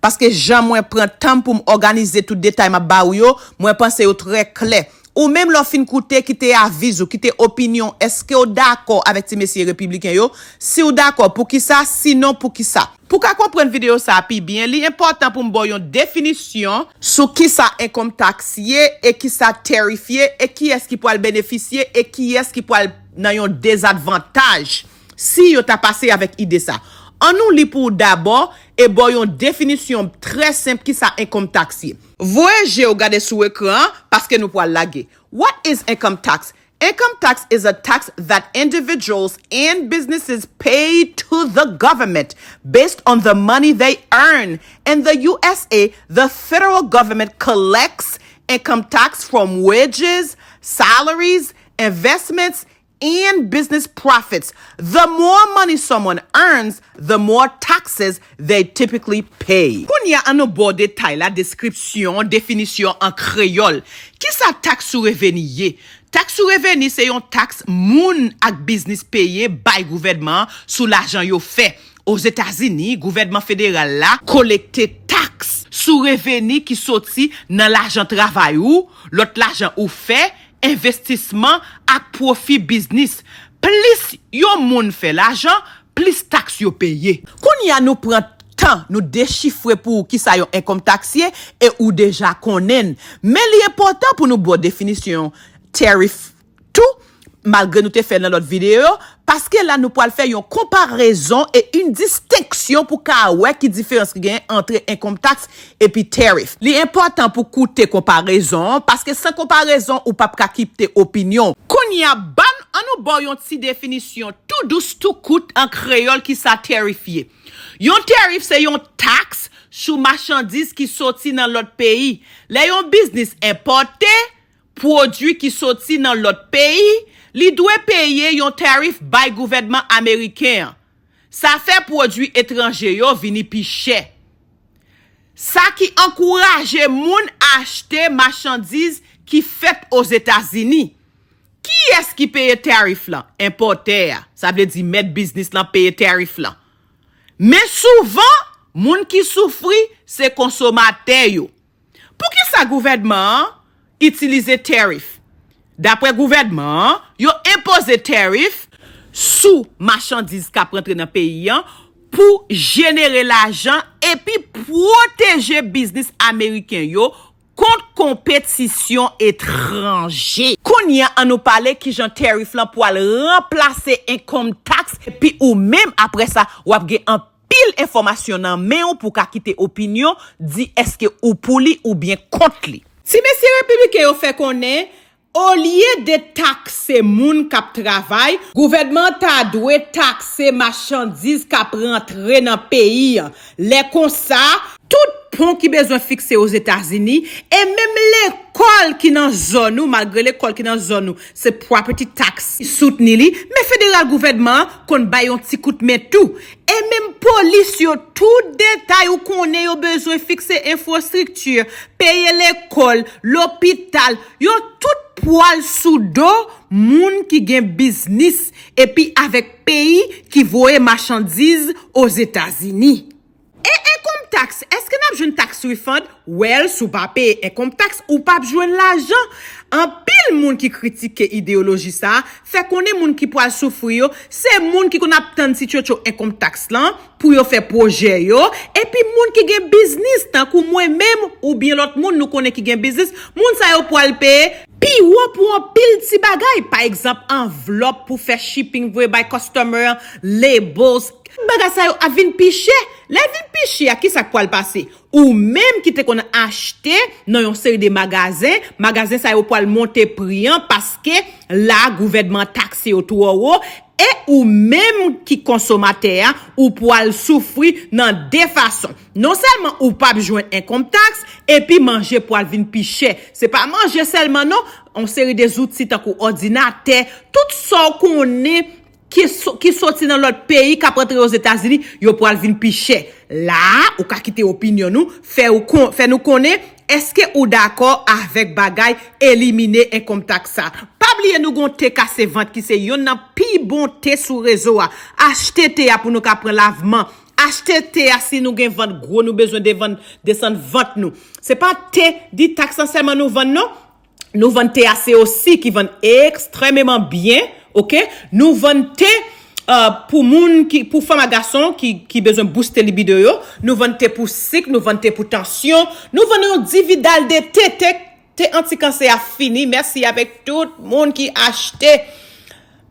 Paske jan mwen pran tan m pou m òganize tout detay m ap ba ou yo, mwen panse yo trè klè. Ou menm lè w fin koute, kite avi w, kite opinyon w. Èske w dakò avèk ti mesye repibliken yo? Si w dakò, poukisa? Sinon, poukisa? Pou w ka konprann videyo sa a pi byen, li enpòtan pou m ba w yon definisyon sou kisa income tax ye, e kisa tariff ye, e kiyès ki pral benefisye, e kiyès ki pral nan yon dezadvantaj si yo ta pase avèk ide sa. Ann nou li pou w dabò e ba w yon definisyon trè senp kisa income tax ye. Voye je w gade sou ekran an, paske nou pral lage. What is income tax? Income tax is a tax that individuals and businesses pay to the government based on the money they earn. In the U S A, the federal government collects income tax from wages, salaries, investments, and business profits. The more money someone earns, the more taxes they typically pay. Kounye a, ann nou ba w detay la, deskripsyon, definisyon an kreyòl. Kisa taks sou reveni ye? Taks sou reveni se yon taks moun ak biznis peye bay gouvènman an sou lajan yo fè. Ozetazini, gouvènman federal la kolekte taks sou reveni ki soti nan lajan travay ou, lòt lajan ou fè, envestisman ak pwofi biznis. Plis yon moun fè lajan, plis taks yo peye. Kounye a nou pran tan nou dechifre pou ou kisa yon income tax ye e ou deja konnen l. Men li enpòtan pou nou ba w definisyon tariff tou, malgre nou te fè l nan lòt videyo yo, paske la nou pral fè yon konparezon e yon distenksyon pou ka wè ki diferans ki genyen ant income tax epi tariff. Li enpòtan pou koute konparezon an, paske san konparezon ou p ap ka kite opinyon w. Kounye a, ban, ann nou ba w yon ti definisyon tou dous, tou kout an kreyòl kisa tariff ye. Yon tariff se yon taks sou machandiz ki soti nan lòt peyi. Lè yon biznis enpòte pwodui ki soti nan lòt peyi, li dwe peye yon tariff bay gouvènman ameriken an. Sa fè pwodui etranje yo vini pi chè. Sa ki ankouraje moun achte machandiz ki fèt Ozetazini. Kiyès ki peye tariff lan? Enpòtè a, sa vle di mèt biznis lan peye tariff lan. Men souvan, moun ki soufri se konsomatè yo. Poukisa gouvènman an itilize tariff? Daprè gouvènman an, yo enpoze tariff sou machandiz k ap rantre nan peyi an pou jenere lajan epi pwoteje biznis ameriken yo kont konpetisyon etranje. Kounye a, ann nou pale kijan tariff lan pwal ranplase income tax, epi ou menm, apre sa, w ap gen anpil enfòmasyon nan men w pou w ka kite opinyon, di èske ou pou li oubyen kont li. Ti mesye repibliken yo fè konnen, olye de takse moun k ap travay, gouvènman an ta dwe takse machandiz k ap rantre nan peyi an. Lè konsa, tout pon ki bezwen fikse Ozetazini, e menm lekòl ki nan zòn ou, malgre lekòl ki nan zòn ou se property tax ki soutni li, men federal gouvènman an konn bay yon ti kout men tou. E menm polis yo, tout detay ou konnen yo bezwen fikse, enfrastrikti, peye lekòl, lopital, yo tout pwal sou do moun ki gen biznis epi avèk peyi ki voye machandiz Ozetazini. E income Taks, èske n ap jwenn tax refund? Well, si w pa peye income tax, ou p ap jwenn lajan. Anpil moun ki kritike ideyoloji sa a fè konnen moun ki pral soufri yo, se moun ki konn ap tann ti tchotcho income tax lan pou yo fè pwojè yo, epi moun ki gen biznis, tankou mwen menm, oubyen lòt moun nou konnen ki gen biznis, moun sa yo pral peye pi wo pou anpil ti bagay, pa egzanp, anvlòp pou fè shipping voye bay customer an, labels, bagay sa yo ap vin pi chè. Lè l vin pi chè a, kisa k pral pase? Ou menm ki te konn achte nan yon seri de magazen, magazen sa yo pral monte pri an paske la gouvènman takse yo twò wo, e ou menm ki konsomatè a, ou pral soufri nan de fason. Non sèlman ou p ap jwenn income tax, epi manje pral vin pi chè. Se pa manje sèlman non, yon seri de zouti tankou òdinatè, tout sa w konnen ki, so, ki soti nan lòt peyi k ap rantre Ozetazini, yo pral vin pi chè. La a, ou ka kite opinyon nou, fè, ou kon, fè nou konnen èske ou dakò avèk bagay elimine income tax sa. Pa bliye nou gon te kase vant ki se yonn nan pi bon te sou rezo a. Achte te a pou nou ka pran lavman. Achte te a si nou gen vant gwo, nou bezwen devann, desann vant nou. Se pa te di taks lan sèlman nou vann non. Nou vann te a se osi ki vann ekstrèmeman byen, oke? Nou vann te uh, pou moun ki, pou fanm a gason ki, ki bezwen booste libido yo. Nou vann te pou sik, nou vann te pou tansyon. Nou vann yon dividal de te, te, te antikansè a fini. Mèsi avèk tout moun ki achte.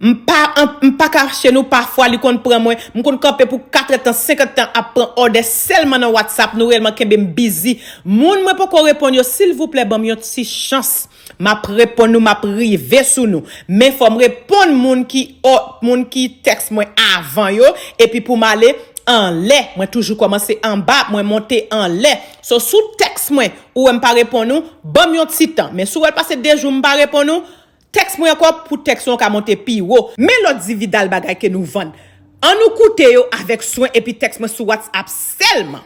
M pa, m pa kache nou, pafwa li konn pran mwen. M konn kanpe pou katrè tan, senkant tan ap pran òdè sèlman nan WhatsApp. Nou reyèlman kenbe m bizi. Moun mwen poko reponn yo, silvouplè, ban m yon ti chans. M ap reponn nou, m ap rive sou nou. Men fò m reponn moun ki, o, moun ki tèks mwen avan yo. Epi pou m ale anlè, mwen toujou kòmanse anba, mwen monte anlè. So, si w tèks mwen, ou wè m pa reponn ou, ban m yon ti tan. Men si w wè l pase de jou m pa reponn ou, tèks mwen ankò pou tèks ou an ka monte pi wo. Men lòt dividal bagay ke nou vann. Ann nou koute yo avèk swen epi tèks mwen sou WhatsApp sèlman.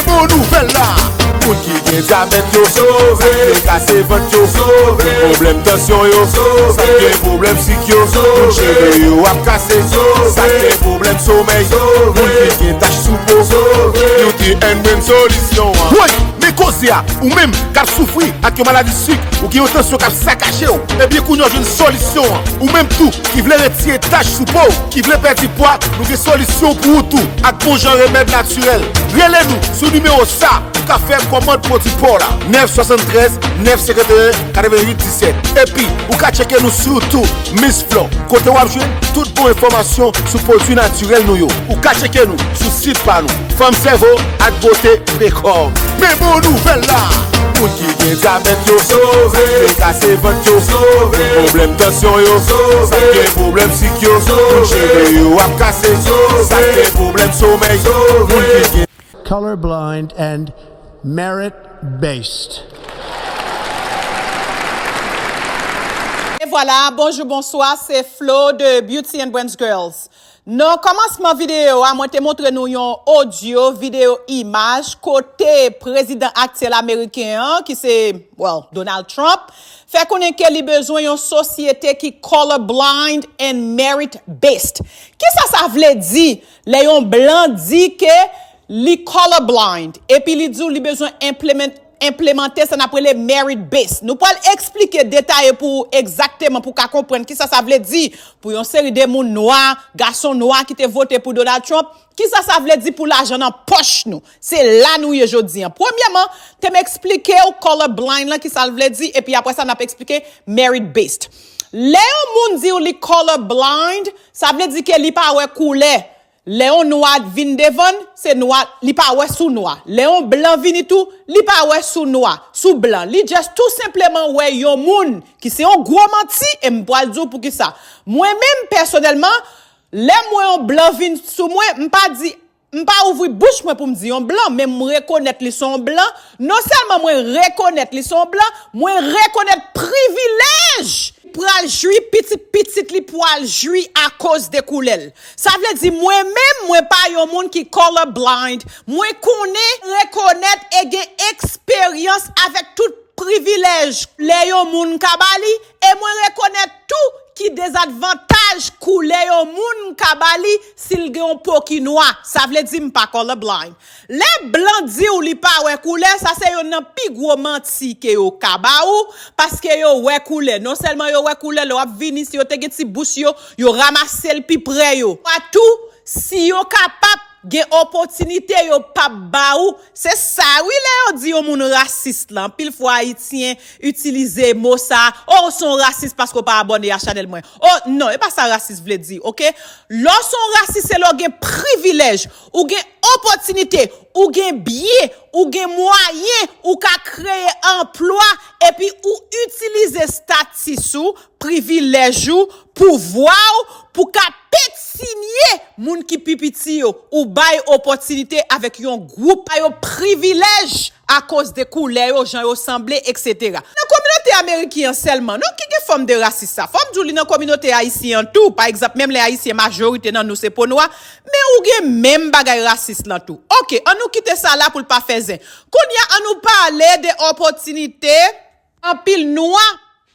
Bon nouvèl la, moun ki gen dyabèt yo sove, sa k te kase vant yo sove, pwoblèm tansyon yo sove, sa k gen pwoblèm sik yo, moun cheve yo ap kase, sa k gen pwoblèm somèy, moun ki gen tach sou po sove. Beauty and Brain solisyon an. Woy, men koze a, ou menm k ap soufri ak yon maladi sik, ou gen yon tansyon k ap sakaje w, ebyen kounye a w jwenn solisyon an. Ou menm tou ki vle retire tach sou po w, ki vle pèdi pwa, nou gen solisyon pou ou tou ak bon jan remèd natirèl. Rele nou sou nimewo sa ou ka fè kòmand pwodui pa w la, nèf swasanntrèz, nèf senkanteyen, katreventuit disèt. Epi, ou ka tcheke nou sou YouTube, Miss Flo, kote w ap jwenn tout bon enfòmasyon sou pwodui natirèl nou yo. Ou ka tcheke nou sou sit pa nou, Fanm Sèvo ak Bote Dekò. Men bon nouvèl la! Moun ki gen dyabèt yo sove, sa k te kase vant yo sove, pwoblèm tansyon yo sove, sa k gen pwoblèm sik yo, moun cheve yo ap kase, sa k gen pwoblèm somèy, moun ki gen Colorblind and merit based. E vwala, bonjou, bonswa, se Flo de Beauty and Brains Girls. Nan kòmansman videyo a, mwen te montre nou yon odyo, videyo imaj, kote prezidan aktyèl ameriken an, ki se, well, Donald Trump, fè konnen ke li bezwen yon sosyete ki colorblind and merit based. Kisa sa vle di lè yon blan di ke li colorblind, epi li di w li bezwen enplement, enplemante sa n ap rele merit based. Nou pral eksplike detaye pou ou egzakteman pou w ka konprann kisa sa vle di pou yon seri de moun nwa, gason nwa ki te vote pou Donald Trump, kisa sa vle di pou lajan nan pòch nou. Se la nou ye jodi an. Premyèman, te m eksplike w colorblind lan kisa l vle di, epi apre sa n ap eksplike merit based. Lè yon moun di w li colorblind, sa vle di ke li pa wè koulè. Lè yon nwa vin devan l, se nwa, li pa wè sou nwa. Lè yon blan vini tou, li pa wè sou nwa, sou blan. Li just tou senpleman wè yon moun, ki se yon gwo manti, e m pral di w poukisa. Mwen menm, pèsonèlman, lè m wè yon blan vin sou mwen, m pa di, m pa ouvri bouch mwen pou m di yon blan, men m rekonèt li se yon blan. Non sèlman mwen rekonèt li se yon blan, mwen rekonèt privilèj pral jwi, pitit pitit li pral jwi akoz de koulè l. Sa vle di mwen menm, mwen pa yon moun ki colorblind. Mwen konnen, rekonèt e gen eksperyans avèk tout privilèj lè yon moun ka ba li, e mwen rekonèt tou ki dezadvantaj koulè yon moun ka ba li si l gen yon po ki nwa. Sa vle di m pa colorblind. Lè blan di w li pa wè koulè, sa se youn nan pi gwo manti ke yo ka ba ou, paske yo wè koulè. Non sèlman yo wè koulè, lè w ap vini, si yo te gen ti bouch yo, yo ranmase l pi pre yo. Atou, si yo kapab gen opòtinite yo p ap ba ou. Se sa wi lè yo di yon moun rasis la. Anpil fwa Ayisyen itilize mo sa, oh, w se yon rasis paske w pa abòne a chanèl mwen. Oh, non, e pa sa rasis vle di, oke? Lè w se yon rasis, se lè w gen privilèj, ou gen opòtinite, ou gen byen, ou gen mwayen, ou ka kreye anplwa, epi ou itilize status ou, privilèj ou, pouvwa w, pou ka petinye moun ki pi piti yo, ou bay opòtinite avèk yon gwoup, ba yo privilèj akoz de koulè yo, jan yo sanble, etsetera. Nan kominote ameriken an sèlman, non, ki gen fòm de rasis sa. Fò m di w li nan kominote ayisyen an tou, pa egzanp, menm lè ayisyen majorite nan nou se po nwa, men ou gen menm bagay rasis lan tou. Oke, ann nou kite sa la pou l pa fè zen. Kounye a, ann nou pale de opòtinite anpil nwa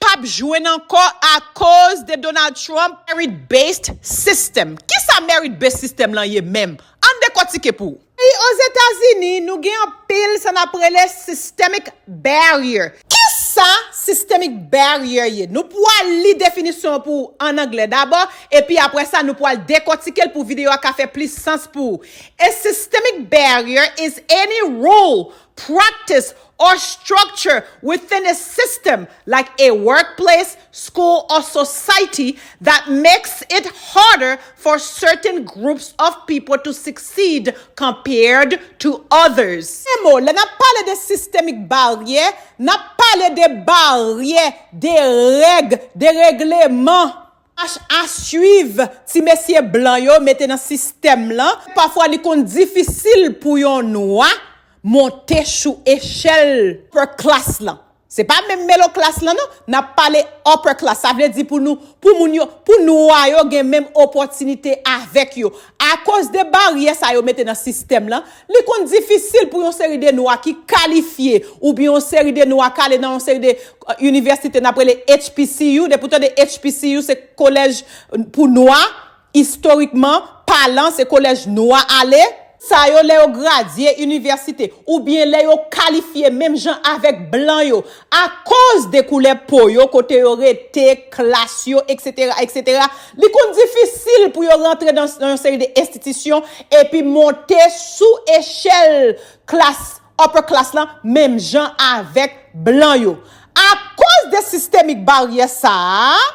p ap jwenn ankò akoz de Donald Trump merit based system. Kisa merit based system lan ye menm? Ann dekòtike pou ou. Peyi Ozetazini, nou gen anpil sa n ap rele systemic barrier. Kisa systemic barrier ye? Nou pral li definisyon an pou ou ann anglè dabò, epi apre sa nou pral dekòtike l pou videyo a ka fè plis sans pou ou. A systemic barrier is any rule, practice, or structure within a system, like a workplace, school, or society, that makes it harder for certain groups of people to succeed compared to others. An mo, lè n ap pale de sistemik baryè, n ap pale de baryè, de règ, de regleman, mach a swiv ti mesye blan yo mete nan sistèm lan. Pafwa li konn difisil pou yon nwa monte sou echèl upper class lan. Se pa menm middle class lan non, n ap pale upper class. Sa vle di pou nou, pou moun yo, pou nwa yo gen menm opòtinite avèk yo. Akoz de baryè sa yo mete nan sistèm lan, li konn difisil pou yon seri de nwa ki kalifye, oubyen yon seri de nwa k ale nan yon seri de, euh, inivèsite n ap rele H B C U. Depi w tande H B C U, se kolèj pou nwa, istorikman palan, se kolèj nwa ale. Sa yo, lè yo gradye inivèsite, oubyen lè yo kalifye menm jan avèk blan yo, akoz de koulè po yo, kote yo rete, klas yo, et cetera, et cetera, li konn difisil pou yo rantre nan, nan yon seri de enstitisyon epi monte sou echèl klas, upper class lan, menm jan avèk blan yo. Akoz de sistemik baryè sa a,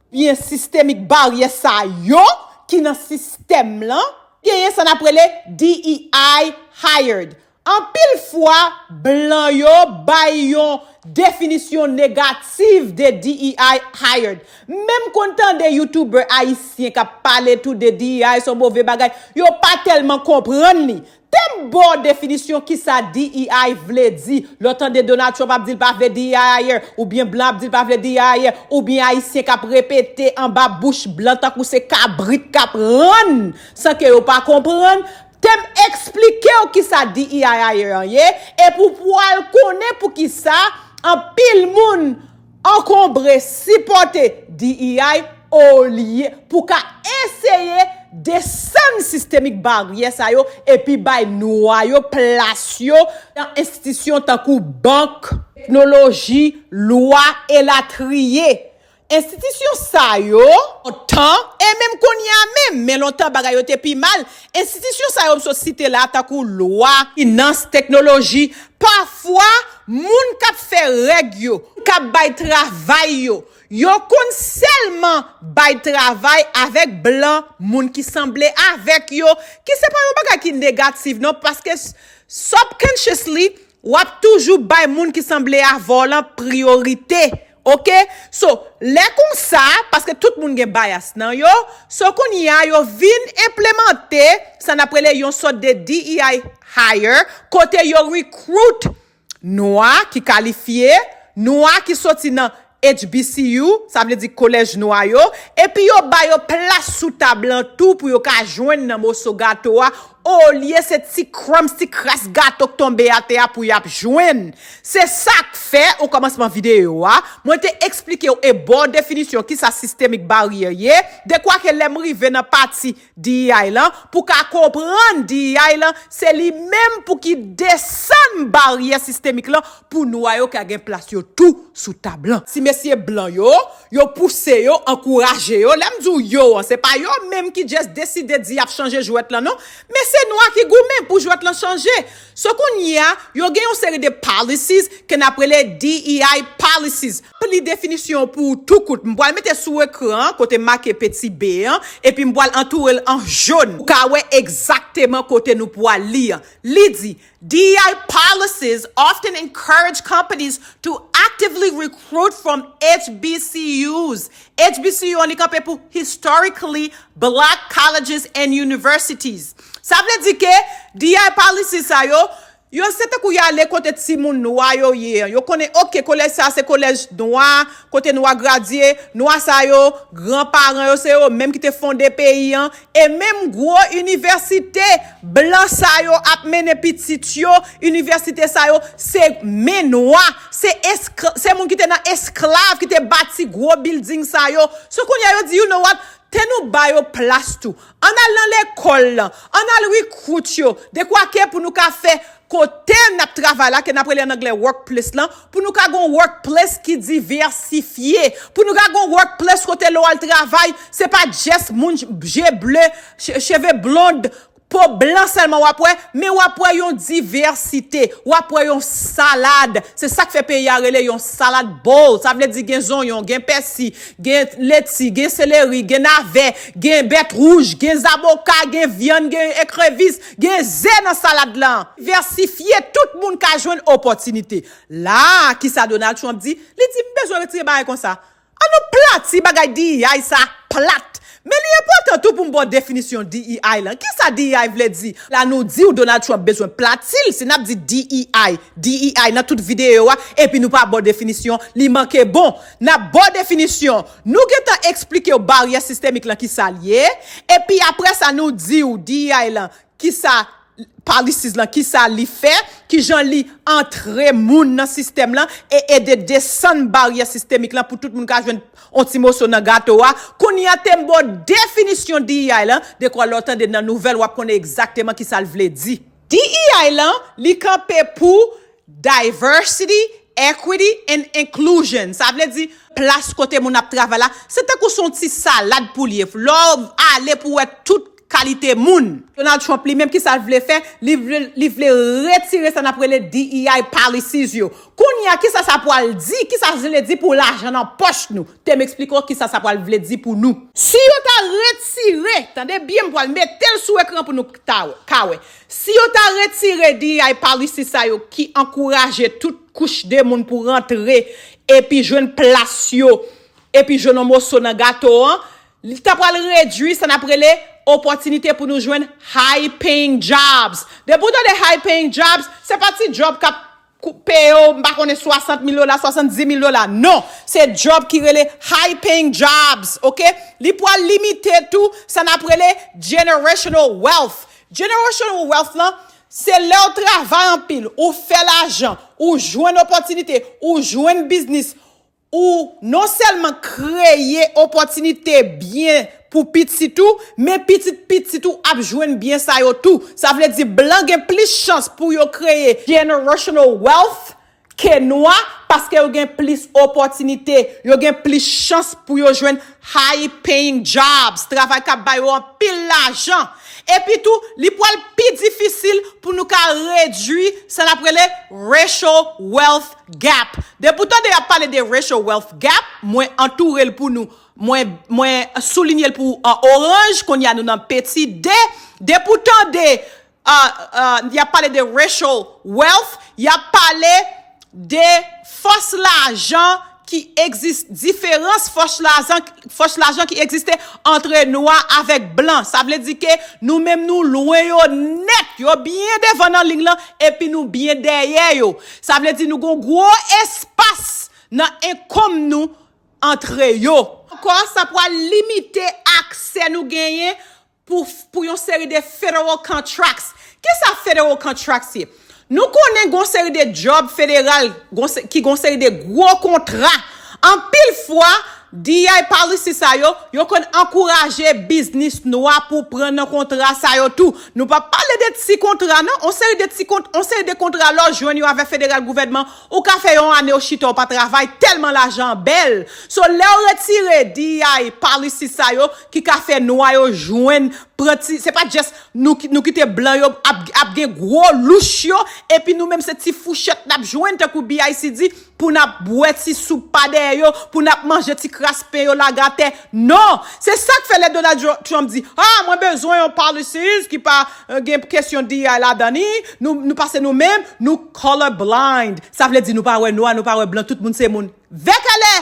byen sistemik baryè sa yo ki nan sistèm lan, genyen sa n ap rele D E I hired. Anpil fwa, blan yo bay yon definisyon negatif de D E I hired. Menm konn tande YouTuber ayisyen k ap pale tou de D E I, se yon move bagay, yo pa tèlman konprann li. Tèm ba w definisyon kisa D E I vle di. Lè w tande Donald Trump ap di l pa vle D E I hired, oubyen blan ap di l pa vle D E I hired, oubyen ayisyen k ap repete anba bouch blan tankou se kabrit k ap rann san ke yo pa konprann. Tèm eksplike w kisa D E I hired an ye, epi w pral konnen poukisa anpil moun ankonbre, sipòte D E I olye pou ka eseye desann sistemik baryè sa yo epi bay nwa yo plas yo nan enstitisyon tankou bank, teknoloji, lwa, elatriye. Enstitisyon sa yo, lontan, e menm kounye a menm, men lontan bagay yo te pi mal, enstitisyon sa yo m sot site la, tankou lwa, finans, teknoloji, pafwa, moun k ap fè règ yo, k ap bay travay yo, yo konn sèlman bay travay avèk blan, moun ki sanble avèk yo, ki se pa yon bagay ki negatif non, paske s-, subconsciously, w ap toujou bay moun ki sanble avè w lan priyorite. Oke? So, lè konsa, paske tout moun gen bias nan yo, so kounye a yo vin enplemante sa n ap rele yon sòt de D E I hire, kote yo recruit nwa ki kalifye, nwa ki soti nan H B C U, sa vle di kolèj nwa yo, epi yo ba yo plas sou tab lan tou pou yo ka jwenn nan moso gato a, olye se ti crumbs, ti kras gato k tonbe atè a pou y ap jwenn. Se sa k fè, o kòmansman videyo a, mwen te eksplike w e ba w definisyon kisa sistemik baryè ye, dekwa ke lè m rive nan pati D E I lan, pou ka konprann D E I lan, se li menm pou ki desann baryè sistemik lan pou nwa yo ka gen plas yo tou sou tab lan. Ti mesye blan yo, yo pouse yo, ankouraje yo. Lè m di w yo an, se pa yo menm ki just deside di y ap chanje jwèt lan non, men se nwa ki goumen pou jwèt lan chanje. So kounye a, yo gen yon seri de policies ke n ap rele D E I policies. Li definisyon pou tou kout. M pral mete sou ekran an, kote make peti B an, epi m pral antoure l an jòn. Ou ka wè egzakteman kote nou pral li an. Li di, D E I policies often encourage companies to actively recruit from H B C Us. H B C U an li kanpe pou Historically Black Colleges and Universities. Sa vle di ke D E I policy sa yo, yo se tankou y ale kote timoun nwa yo ye an. Yo konnen, oke, kolèj sa se kolèj nwa, kote nwa gradye, nwa sa yo, gran paran yo se yo menm ki te fonde peyi an, e menm gwo inivèsite blan sa yo ap mennen pitit yo, inivèsite sa yo se men nwa, se eskla-, se moun ki te nan esklav ki te bati gwo building sa yo. So kounye a yo di, you know what? Te nou ba yo plas tou. Ann al nan lekòl lan, ann al recruit yo. Dekwa ke pou nou ka fè kote n ap travay la, ke n ap rele an anglè workplace lan, pou nou ka gon workplace ki divèsifye, pou nou ka gon workplace kote lè w al travay, se pa just moun je ble, che-, cheve blond, po blan sèlman w ap wè, men w ap wè yon divèsite, w ap wè yon salad. Se sa k fè peyi a rele yon salad bowl. Sa vle di gen zonyon, gen pèsi, gen leti, gen seleri, gen navè, gen bèt wouj, gen zaboka, gen vyann, gen ekrevis, gen ze nan salad lan. Divèsifye, tout moun ka jwenn opòtinite. La, kisa Donald Trump di? Li di, "M bezwen retire bagay konsa. An nou plati bagay D E I sa plat. Men li enpòtan tou pou m ba w definisyon D E I lan. Kisa D E I vle di? La nou di w Donald Trump bezwen plati l, si n ap di D E I, D E I nan tout videyo a, epi nou pa ba w definisyon, li manke bon. N ap ba w definisyon. Nou gentan eksplike w baryè sistemik lan kisa l ye, epi apre sa nou di w D E I lan kisa policies lan, kisa li fè, kijan li antre moun nan sistèm lan e ede desann baryè sistemik lan pou tout moun ka jwenn on ti moso nan gato a. Kounye a te m ba w definisyon D E I lan, dekwa lè w tande nan nouvèl w ap konnen egzakteman kisa l vle di. D E I lan, li kanpe pou diversity, equity and inclusion. Sa vle di plas kote moun ap travay la, se tankou se yon ti salad pou l ye. Lè w ale pou w wè tout kalite moun. Donald Trump li menm kisa l vle fè? Li vle, li vle retire sa n ap rele D E I policies yo. Kounye a, kisa sa pral di? Kisa sa vle di pou lajan nan pòch nou? Te m eksplike w kisa sa pral vle di pou nou. Si yo ta retire, tande byen, m pral mete l sou ekran pou nou ta, ka wè. Si yo ta retire D E I policy sa yo ki ankouraje tout kouch de moun pou rantre epi jwenn plas yo, epi jwenn yon moso nan gato an, li ta pral redui sa n ap rele opòtinite pou nou jwenn high paying jobs. Depi w tande high paying jobs, se pa ti job k ap kou-, peye w, m pa konnen, swasant mil dola, swasanndiz mil dola. Non, se job ki rele high paying jobs, oke? Li pral limite tou sa n ap rele generational wealth. Generational wealth lan, se lè w travay anpil, ou fè lajan, ou jwenn opòtinite, ou jwenn biznis, ou non sèlman kreye opòtinite byen pou pitit ou, men pitit pitit ou ap jwenn byen sa yo tou. Sa vle di blan gen plis chans pou yo kreye generational wealth ke nwa, paske yo gen plis opòtinite, yo gen plis chans pou yo jwenn high paying jobs, travay k ap ba yo anpil lajan. Epi tou, li pral pi difisil pou nou ka redui sa n ap rele racial wealth gap. Depi w tande y ap pale de racial wealth gap, mwen antoure l pou nou. Mwen, mwen soulinye l pou an oranj, kounye a nou nan peti de. Depi w tande, ah, ah, y ap pale de racial wealth, y ap pale de fòs lajan ki egzis-, diferans fòs lajan, fòs lajan ki egziste antre nwa avèk blan. Sa vle di ke nou menm nou lwen yo nèt, yo byen devan nan liy lan, epi nou byen dèyè yo. Sa vle di nou gon gwo espas nan enkonm nou antre yo. Ankò, sa pral limite aksè nou genyen pou, pou yon seri de federal contracts. Kisa federal contracts ye? Nou konnen gon seri de job federal, gon se-, ki gon seri de gwo kontra. Anpil fwa, D E I policy sa yo, yo konn ankouraje biznis nwa pou pran nan kontra sa yo tou. Nou p ap pale de ti kontra, non. On seri de ti kont-, on seri de kontra lè w jwenn yo avèk federal gouvènman, ou ka fè yon ane w chita w pa travay tèlman lajan an bèl. So, lè w retire D E I policy sa yo ki ka fè nwa yo jwenn, pran ti, se pa just nou ki, nou kite blan yo ap, ap gen gwo louch yo, epi nou menm se ti fouchèt n ap jwenn, tankou B I C di, pou n ap bwè ti soup pa dèyè yo, pou n ap manje ti kras pen yo lage atè. Non! Se sa k fè lè Donald Tru-, Trump di, ah, mwen bezwen yon policies ki pa, eh, gen kesyon D E I ladan li, nou, nou pase nou menm, nou color blind. Sa vle di nou pa wè nwa, nou pa wè blan, tout moun se moun. Vèkèlè!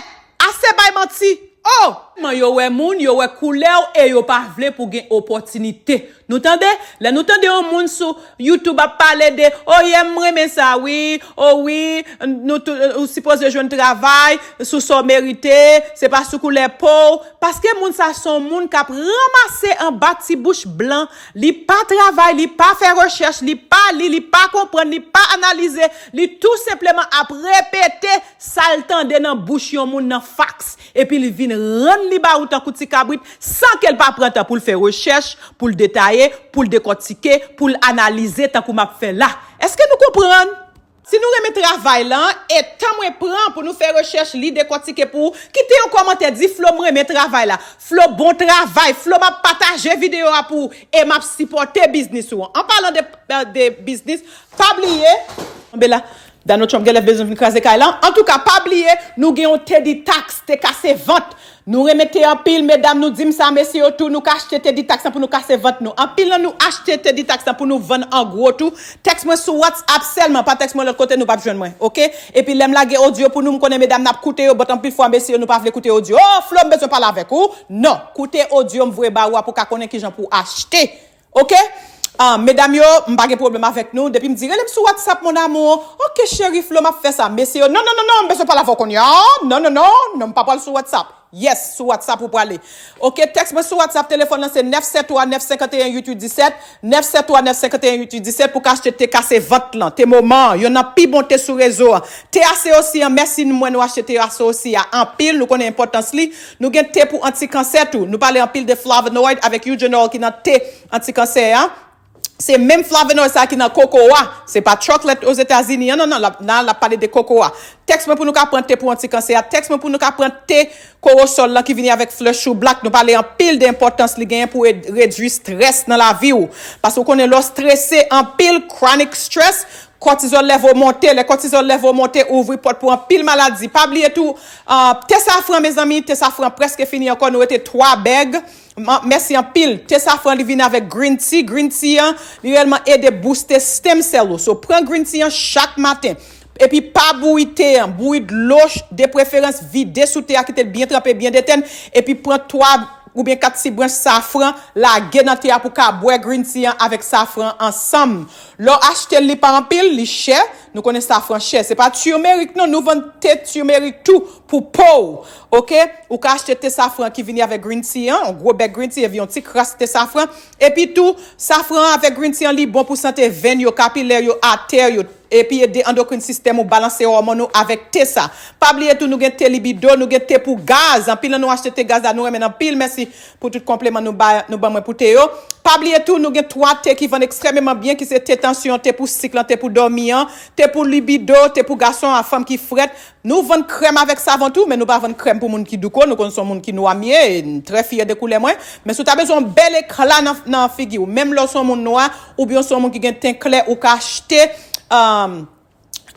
Ase bay manti! Oh! Man yo wè moun, yo wè koulè w e yo pa vle pou gen opòtinite. Nou tande? Lè nou tande yon moun sou YouTube ap pale de, oh yeah, m renmen sa, wi, oh wi, nou tou, ou sipoze jwenn travay sou sa w merite, se pa sou koulè po w. Paske moun sa se yon moun k ap ranmase anba ti bouch blan, li pa travay, li pa fè rechèch, li pa li, li pa konprann, li pa analize, li tou senpleman ap repete sa l tande nan bouch yon moun nan fax, epi li vin rann li ba ou tankou ti kabrit, san ke l pa pran tan pou l fè rechèch, pou l detaye, pou l dekòtike, pou l analize tankou m ap fè la. Èske nou konprann? Si nou renmen travay lan, e tan mwen pran pou nou fè rechèch, li, dekòtike pou ou, kite yon kòmantè, di Flo, m renmen travay la. Flo, bon travay. Flo, m ap pataje videyo a pou ou e m ap sipòte biznis ou an. An palan de, de biznis, pa bliye, kenbe la. Donald Trump genlè bezwen vin kraze kay la. Antouka, pa bliye, nou gen yon te detox, te kase vant. Nou renmen te anpil, medam, nou di m sa, mesye yo tou, nou ka achte te detox lan pou nou kase vant nou. Anpil nan nou achte te detox lan pou nou vann an gwo tou. Tèks mwen sou WhatsApp sèlman, pa tèks mwen lòt kote, nou p ap jwenn mwen, oke? Epi lè m lage odyo pou nou, m konnen medam n ap koute yo, but anpil fwa, mesye yo, nou pa vle koute odyo. Oh, Flo, m bezwen pale avèk ou. Non, koute odyo m voye ba ou a pou ka konnen kijan pou achte. Oke? Ah, medam yo, m pa gen pwoblèm avèk nou. Depi m di, rele m sou WhatsApp, mon amour. Oke, cheri Flo, m ap fè sa. Mesye yo, non, non, non, non, m bezwen pale avè w kounye a. Non, non, non, non, m pa pral sou WhatsApp. Yes, sou WhatsApp ou prale. Oke, tèks mwen sou WhatsApp, telefòn nan se nèf sèt twa nèf senkanteyen uit uit disèt, nèf sèt twa nèf senkanteyen uit uit disèt pou ka achte te kase vant lan, te moman an, yonn nan pi bon te sou rezo a. Te asosi an, mèsi nou, mwen nou achte te asosi a anpil, nou konnen enpòtans li. Nou gen te pou antikansè tou. Nou pale anpil de flavonoid avèk eugenol ki nan te antikansè a. Se menm flavonoid sa ki nan koko a. Se pa chocolate Ozetazini an, non, non, la, la, l ap pale de koko a. Tèks mwen pou nou ka pran te pou antikansè a. Tèks mwen pou nou ka pran te korosòl lan ki vini avèk flè chou black. Nou pale anpil de enpòtans li genyen pou ed-, redui strès nan lavi w. Paske w konnen lè w strese anpil, chronic stress, kòtizòl level monte. Lè kòtizòl level monte, ouvri pòt pou anpil maladi. Pa bliye tou, ah, te safran, mezanmi, te safran prèske fini ankò. Nou rete twa bèg. M-, mèsi anpil. Te safran, li vin avèk green tea. Green tea an, li reyèlman ede booste stem cell ou. So, pran green tea an chak maten. Epi pa bouyi te an. Bouyi dlo ch-, de preferans, vide sou te a, kite l byen tranpe, byen detenn. Epi pran twa oubyen kat ti branch safran, lage nan te a pou ka bwè green tea an avèk safran ansanm. Lè w achte l, li pa anpil, li chè. Nou konnen safran chè. Se pa turmeric non, nou vann te turmeric tou pou po w. Oke? Ou ka achte te safran ki vini avèk green tea an, yon gwo bèg green tea, epi yon ti kras te safran. Epi tou, safran an avèk green tea an, li bon pou sante venn yo, kapilè yo, atè yo. Epi ede andokrin sistèm ou balanse òmòn ou avèk te sa. Pa bliye tou, nou gen te libido, nou gen te pou gaz. Anpil nan nou achte te gaz la, nou renmen l anpil. Mèsi pou tout konpliman nou ba, nou ban mwen pou te yo. Pa bliye tou, nou gen twa te ki vann ekstrèmeman byen, ki se te tansyon, te pou sik lan, te pou dòmi an, te pou libido, te pou gason a fanm ki frèt. Nou vann krèm avèk savon tou, men nou pa vann krèm pou moun ki douko. Nou konn se yon moun ki nwa m ye, e m trè fyè de koulè mwen. Men si w ta bezwen yon bèl ekla nan, nan figi w, menm lè w se yon moun nwa, oubyen w se yon moun ki gen ten klè, ou ka achte, um,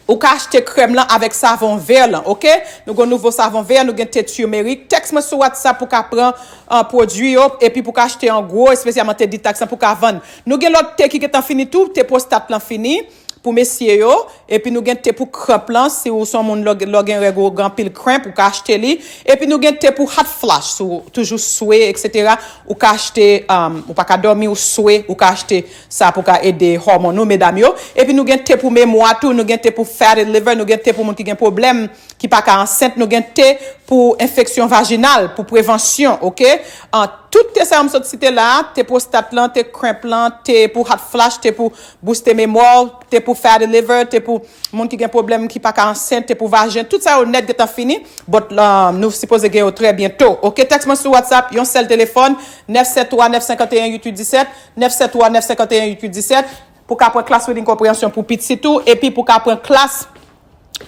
ou ka achte krèm lan avèk savon vè lan, oke? Nou gen nouvo savon vè, nou gen te turmeric. Tèks mwen sou WhatsApp pou ka pran, uh, pwodui yo, epi pou ka achte an gwo, espesyalman te detox lan pou ka vann. Nou gen lòt te ki gentan fini tou, te pwostat lan fini pou mesye yo. Epi nou gen te pou cramp lan, si ou se yon moun lè w gen, lè w gen règ ou gen anpil cramp, ou ka achte li. Epi nou gen te pou hot flash, si w toujou swe, etsetera. Ou ka achte, um, ou pa ka dòmi, ou swe, ou ka achte sa pou ka ede òmòn ou, medam yo. Epi nou gen te pou memwa tou, nou gen te pou fatty liver, nou gen te pou moun ki gen pwoblèm, ki pa ka ansent, nou gen te pou enfeksyon vajinal, pou prevansyon, oke? An, tout te sa yo m sot site la, te pwostat lan, te cramp lan, te pou hot flash, te pou booste memwa w, te pou fatty liver, te pou moun ki gen pwoblèm ki pa ka ansent, te pou vajen, tout sa yo nèt gentan fini, but, um, nou sipoze gen yo trè byento. Oke, tèks mwen sou WhatsApp, yon sèl telefòn, nèf sèt twa nèf senkanteyen uit uit disèt, nèf sèt twa nèf senkanteyen uit uit disèt, pou ka pran klas reading comprehension pou pitit ou, epi pou ka pran klas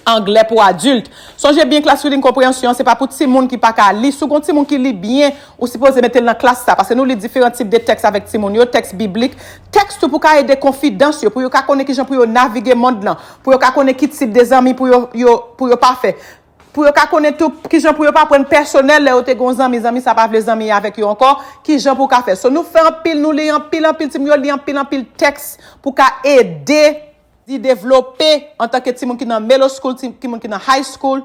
anglè pou adilt. Sonje byen, klas reading comprehension, se pa pou timoun ki pa ka li. Si w gen yon timoun ki li byen, ou sipoze mete l nan klas sa, paske nou li diferan tip de tèks avèk timoun yo, tèks biblik, tèks tou pou ka ede konfidans yo, pou yo ka konnen kijan pou yo navige mond lan, pou yo ka konnen ki tip de zanmi pou yo, yo, pou yo pa fè. Pou yo ka konnen tou kijan pou yo pa pran pèsonèl lè yo te gen yon zanmi, zanmi sa pa vle zanmi avèk yo ankò, kijan pou w ka fè. So, nou fè anpil, nou li anpil, anpil, timoun yo li anpil, anpil tèks pou ka ede di devlope antanke timoun ki nan middle school, ti-, timoun ki nan high school,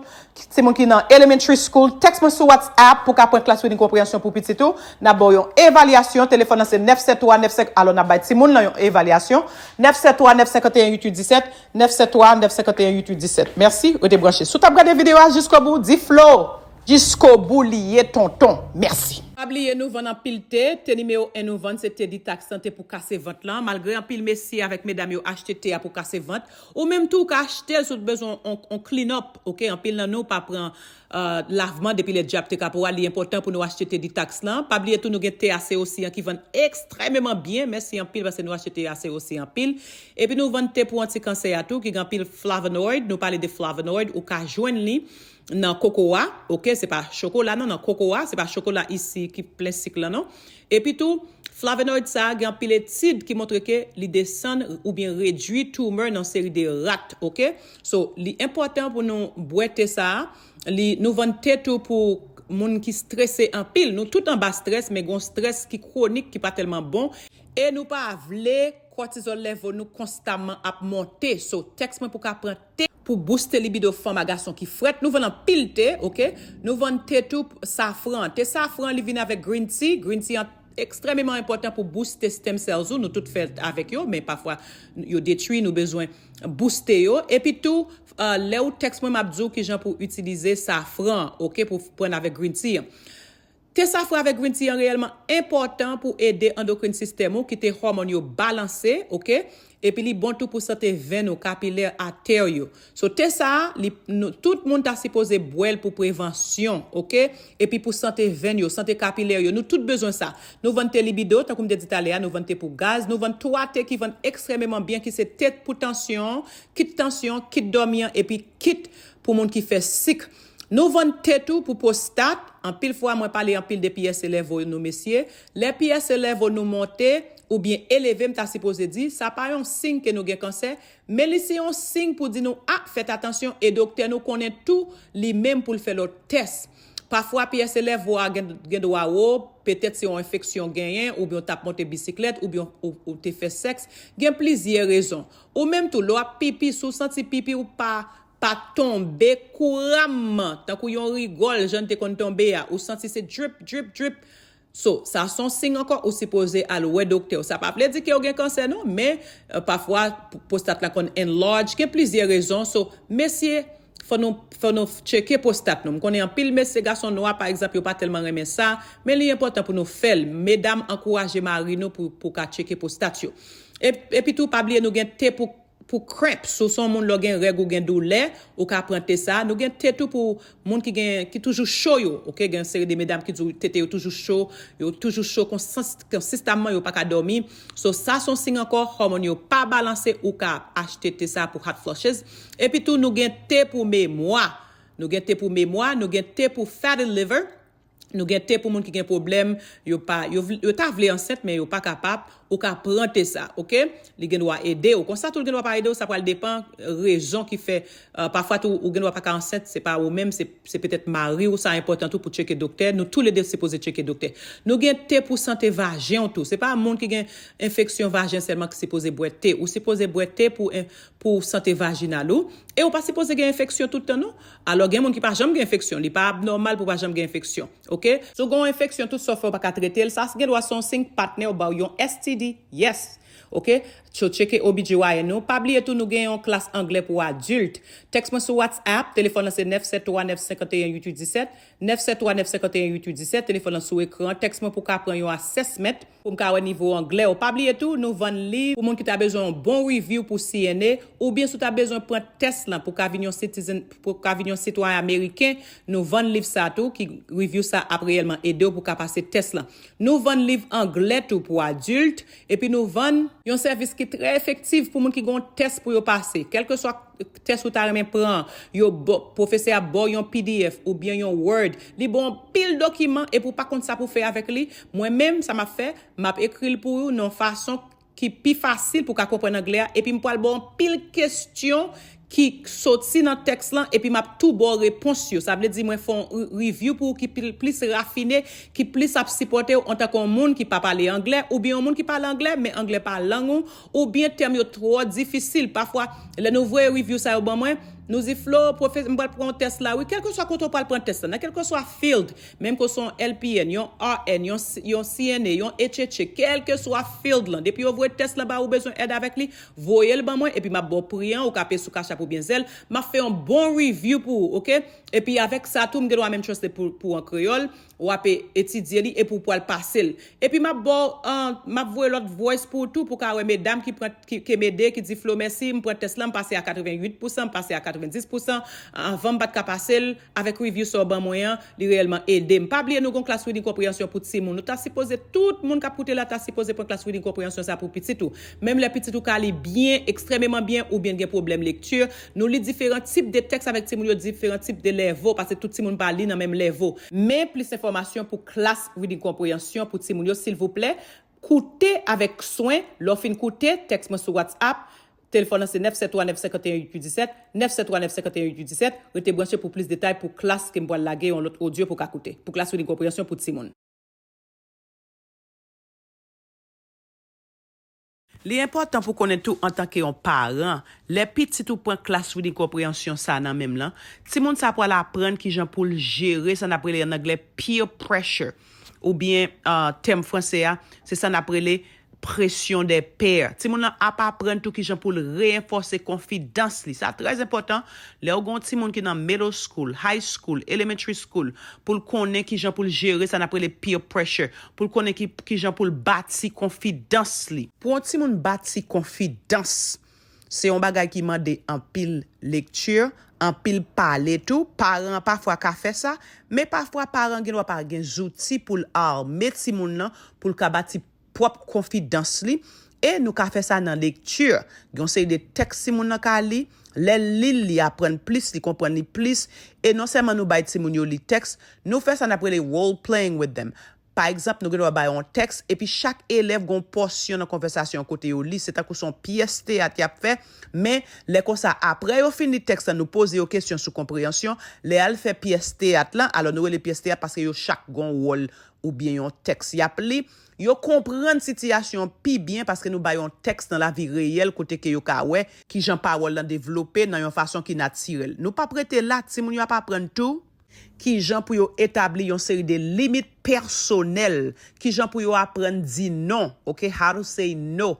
timoun ki nan elementary school. Tèks mwen sou WhatsApp pou ka pran klas reading comprehension pou pitit ou. N ap ba w yon evalyasyon. Telefòn nan se nèf sèt twa nèf senk. Alò, n ap bay timoun nan yon evalyasyon. Nèf sèt twa nèf senkanteyen uit uit disèt, nèf sèt twa nèf senkanteyen uit uit disèt. Mèsi, rete branche. Si w t ap gade videyo a jiskobou, di Flo, jiskobou li ye, tonton. Mèsi. Pa bliye, nou vann anpil te. Te nimewo en nou vann, se te detox lan, te pou kase vant lan. Malgre anpil mesye avèk medam yo achte te a pou kase vant, ou menm tou ou ka achte l si w t bezwen on, on clean up, oke? Anpil nan nou pa pran, euh, lavman depi lè dyab te ka pran w. Li enpòtan pou nou achte te detox lan. Pa bliye tou, nou gen te asosi an ki vann ekstrèmeman byen. Mèsi anpil paske nou achte te asosi anpil. Epi nou vann te pou antikansè a tou, ki gen anpil flavonoid. Nou pale de flavonoid, ou ka jwenn li nan koko a, oke, se pa chokola non, nan koko a, se pa chokola isi ki plen sik lan non. Epi tou, flavonoid sa a gen anpil etid ki montre ke li desann oubyen redwi tumor nan seri de rat, oke? So, li enpòtan pou nou bwè te sa a. Li, nou vann te tou pou moun ki strese anpil. Nou tout anba strès, men gon strès ki kwonik, ki pa tèlman bon. E nou pa vle kòtizòl level nou konstamman ap monte. So, tèks mwen pou ka pran te pou booste libido fanm a gason ki frèt. Nou vann anpil te, oke? Nou vann te tou safran. Te safran, li vin avèk green tea. Green tea an ekstrèmeman enpòtan pou booste stem cells ou. Nou tout fèt avèk yo, men pafwa yo detwi, nou bezwen booste yo. Epi tou, uh, lè ou tèks mwen, m ap di w kijan pou itilize safran, oke, pou pran avèk green tea an. Te safran avèk green tea an reyèlman enpòtan pou ede andokrin sistèm ou, kite hòmòn yo balanse, oke? Epi li bon tou pou sante venn ou, kapilè, atè yo. So, te sa a, li, nou, tout moun ta sipoze bwè l pou prevansyon, oke? Epi pou sante venn yo, sante kapilè yo. Nou tout bezwen sa. Nou vann te libido, tankou m te di talè a, nou vann te pou gaz, nou vann twa te ki vann ekstrèmeman byen, ki se te pou tansyon, kit tansyon, kit dòmi an, epi kit pou moun ki fè sik. Nou vann te tou pou pwostat. Anpil fwa, mwen pale anpil de P S A level nou, mesye. Lè P S A level nou monte oubyen eleve, m ta sipoze di, sa pa yon siy ke nou gen kansè, men li se yon siy pou di nou, a, fèt atansyon, e doktè nou konnen tou li menm pou l fè lòt tès. Pafwa, P S A level a gen, gen dwa wo, petèt se yon enfeksyon genyen, oubyen w t ap monte bisiklèt, oubyen ou, ou te fè sèks. Gen plizyè rezon. Ou menm tou, lè w ap pipi, si w santi pipi w pa pa tonbe kouramman, tankou yon rigòl, jan l te konn tonbe a, ou santi se drip, drip, drip. So, sa se yon siy ankò, ou sipoze al wè doktè w. Sa pa vle di ke w gen kansè non, men, euh, pafwa, p-, pwostat la konn enlarge, gen plizyè rezon. So, mesye, fò nou, fò nou tcheke pwostat nou. M konnen anpil mesye gason nwa, pa egzanp, yo pa tèlman renmen sa, men li enpòtan pou nou fè l. Medam, ankouraje mari nou pou, pou ka tcheke pwostat yo. E, epi tou, pa bliye, nou gen te pou pou cramps, ou se yon moun lè w gen règ ou gen doulè, ou ka pran te sa. Nou gen te tou pou moun ki gen, ki toujou cho yo, oke? Gen yon seri de medam ki di w tete yo toujou cho, yo toujou cho konsist-, konsistamman, yo pa ka dòmi. So, sa se yon siy ankò, hòmòn yo pa balanse, ou ka achte te sa pou hot flushes. Epi tou, nou gen te pou memwa. Nou gen te pou memwa, nou gen te pou fatty liver. Nou gen te pou moun ki gen pwoblèm, yo pa, yo vle, yo ta vle ansent, men yo pa kapab, ou ka pran te sa, oke? Li gen dwa ede w. Konsa tou, li gen dwa pa ede w, sa pral depann rezon ki fè, euh, pafwa tou, ou gen dwa pa ka ansent, se pa ou menm, se, se petèt mari w, sa enpòtan tou pou tcheke doktè. Nou toulede sipoze tcheke doktè. Nou gen te pou sante vajen w tou. Se pa moun ki gen enfeksyon vajen sèlman ki sipoze bwè te. Ou sipoze bwè te pou en-, pou sante vajinal ou. E ou pa sipoze gen enfeksyon tout tan non. Alò, gen moun ki pa janm gen enfeksyon. Li pa abnòmal pou pa janm gen enfeksyon. Oke? Si w gen yon enfeksyon, tout sa w fè, ou pa ka trete l, sa gen dwa se yon siy patnè w ba w yon S T D. Yes. Oke? So, tcheke O B G Y N nou. Pa bliye tou, nou gen yon klas anglè pou adilt. Tèks mwen sou WhatsApp. Telefòn nan se nèf sèt twa nèf senkanteyen uit uit disèt. Nèf sèt twa nèf senkanteyen uit uit disèt. Telefòn nan sou ekran. Tèks mwen pou ka pran yon assessment. Pou m ka wè nivo anglè w. Pa bliye tou, nou vann liv pou moun ki ta bezwen yon bon review pou C N A, oubyen si w ta bezwen pran tès lan pou ka vin yon citizen, pou ka vin yon sitwayen ameriken, nou vann liv sa tou, ki review sa ap reyèlman ede w pou ka pase tès lan. Nou vann liv anglè tou pou adilt, epi nou vann yon sèvis ki trè efektif pou moun ki gen yon tès pou yo pase. Kèlkeswa tès ou ta renmen pran, yo ba w, pwofesè a ba w yon P D F oubyen yon Word. Li ba w anpil dokiman epi w pa konn sa pou fè avèk li. Mwen menm, sa m ap fè, m ap ekri l pou ou nan yon fason ki pi fasil pou w ka konprann anglè a, epi m pral ba w anpil kesyon ki soti nan tèks lan, epi m ap tou ba w repons yo. Sa vle di mwen fè yon re-, review pou ou ki pil-, plis rafine, ki plis ap sipòte w antanke yon moun ki pa pale anglè, oubyen yon moun ki pale anglè, men anglè pa lang ou, oubyen tèm yo twò difisil. Pafwa, lè nou voye review sa yo ban mwen, nou di, Flo, pwofesè, m pral pran yon tès la, wi, kèlkeswa kote w pral pran tès la, nan kèlkeswa field, menm ke w se yon L P N, yon R N, yon, yon C N A, yon H H A, kèlkeswa field lan, depi yo voye tès lan ba ou, ou bezwen èd avèk li, voye l ban mwen, epi m ap ba w pri an, ou ka peye sou Cash App oubyen Zelle, m ap fè yon bon review pou ou, oke? Epi avèk sa tou, m gen dwa menm translate pou, pou an kreyòl, w ap e-, etidye li epi w pral pase l. Epi m ap ba w, uh, m ap voye lòt voice pou ou tou, pou w ka wè medam ki pran, ki, ki m ede, ki di, Flo, mèsi, m pran tès lan, m pase a katrevenn uit pousan, m pase a Katrevendis pousan, anvan m pa t ka pase l, avèk review sa w ban mwen an, li reyèlman ede m. Pa bliye nou gon klas reading konpreyansyon pou timoun. Nou ta sipoze, tout moun k ap koute la ta sipoze pran klas reading konpreyansyon sa pou pitit ou. Menm lè pitit ou ka li byen, ekstrèmeman byen, oubyen l gen pwoblèm lekti, nou li diferan tip de tèks avèk timoun yo, diferan tip de level, paske tout timoun pa li nan menm level. Men plis enfòmasyon pou klas reading konpreyansyon pou timoun yo, silvouplè, koute avèk swen. Lè w fin koute, tèks mwen sou WhatsApp. Telefòn nan se nèf sèt twa nèf senkanteyen uit uit disèt, nèf sèt twa nèf senkanteyen uit uit disèt. Rete branche pou plis detay pou klas ke m pral lage yon lòt odyo pou w ka koute. Pou klas reading konpreyansyon pou timoun. Li enpòtan pou konnen tou antanke yon paran, lè pitit ou pran klas reading konpreyansyon sa nan men m lan, timoun sa pral aprann kijan pou l jere sa n ap rele ann anglè peer pressure, oubyen, ah, tèm franse a, se sa n ap rele presyon de pè. Timoun lan ap aprann tou kijan pou l reyenfòse konfidans li. Sa trè enpòtan. Lè w gen yon timoun ki nan middle school, high school, elementary school, pou l konnen kijan pou l jere sa n ap rele peer pressure, pou l konnen ki, kijan pou l bati konfidans li. Pou yon timoun bati konfidans, se yon bagay ki mande anpil lekti, anpil pale tou. Paran an pafwa ka fè sa, men pafwa paran an gendwa pa gen zouti pou l ame timoun nan, pou l ka bati pwòp konfidans li. E nou ka fè sa nan lekti. Gen yon seri de tèks timoun nan ka li. Lè l li l, li aprann plis, li konprann li plis. E non sèlman nou bay timoun yo li tèks, nou fè sa n ap rele role playing with them. Pa egzanp, nou gendwa bay yon tèks, epi chak elèv gen yon pòsyon nan konvèsasyon an kote yo li, se tankou se yon pyès teyat y ap fè, men lè konsa, apre yo fin li tèks lan, nou poze yo kesyon sou konpreyansyon, lè y al fè pyès teyat lan, alò nou rele pyès teyat paske yo chak gen yon wòl oubyen yon tèks y ap li, yo konprann sitiyasyon an pi byen paske nou ba yo yon tèks nan lavi reyèl kote ke yo ka wè kijan pawòl lan devlope nan yon fason ki natirèl. Nou p ap rete la, timoun yo ap aprann tou kijan pou yo etabli yon seri de limit pèsonèl, kijan pou yo aprann di non, ok, how to say no.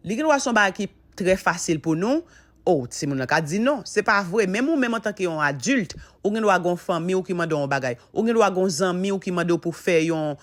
Li gen dwa se yon bagay ki trè fasil pou nou. Oh, timoun nan ka di non. Se pa vre. Menm ou menm antanke yon adilt, ou gen dwa gen yon fanmi w ki mande w yon bagay. Ou gen dwa gen yon zanmi w ki mande w pou fè yon,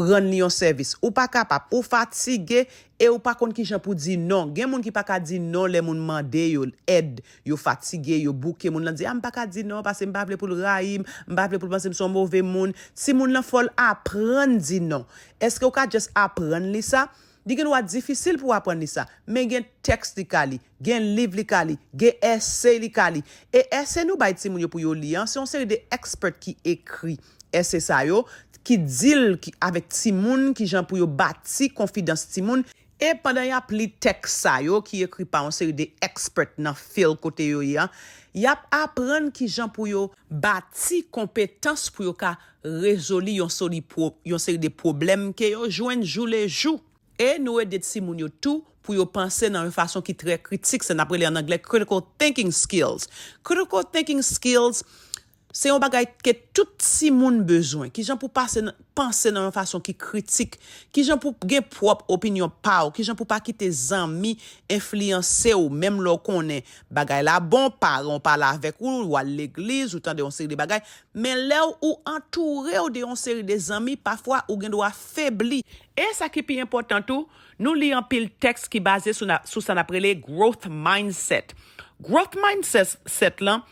rann li yon sèvis. Ou pa kapab. Ou fatige e ou pa konn kijan pou di non. Gen moun ki pa ka di non lè moun mande yo èd. Yo fatige, yo bouke. Moun nan di, "A, m pa ka di non, paske m pa vle pou l rayi m, m pa vle pou l panse m se yon move moun." Timoun nan fò l aprann di non. Èske ou ka just aprann li sa? Li gen dwa difisil pou w aprann li sa, men gen tèks li ka li, gen liv li ka li, gen èse li ka li. E èse nou bay timoun yo pou yo li an, se yon seri de expert ki ekri èse sa yo, ki deal ki, avèk timoun, kijan pou yo bati konfidans timoun. E pandan y ap li tèks sa yo, ki ekri pa yon seri de expert nan field kote yo ye an, y ap aprann kijan pou yo bati konpetans pou yo ka rezoli yon soli pwo-, yon seri de pwoblèm ke yo jwenn joulejou. E nou ede timoun yo tou pou yo panse nan yon fason ki trè kritik, sa n ap rele an anglè critical thinking skills. Critical thinking skills, se yon bagay ke tout timoun bezwen. Kijan pou pase nan, panse nan yon fason ki kritik. Kijan pou gen pwòp opinyon pa w. Kijan pou pa kite zanmi enfliyanse w, menm lè w konnen bagay la bon, paran w pale avèk ou, w al legliz, ou tande yon seri de bagay. Men lè w ou antoure w de yon seri de zanmi, pafwa ou gen dwa febli. E sa ki pi enpòtan tou, nou li anpil tèks ki baze sou na-, sou sa n ap rele growth mindset. Growth mindset, set lan,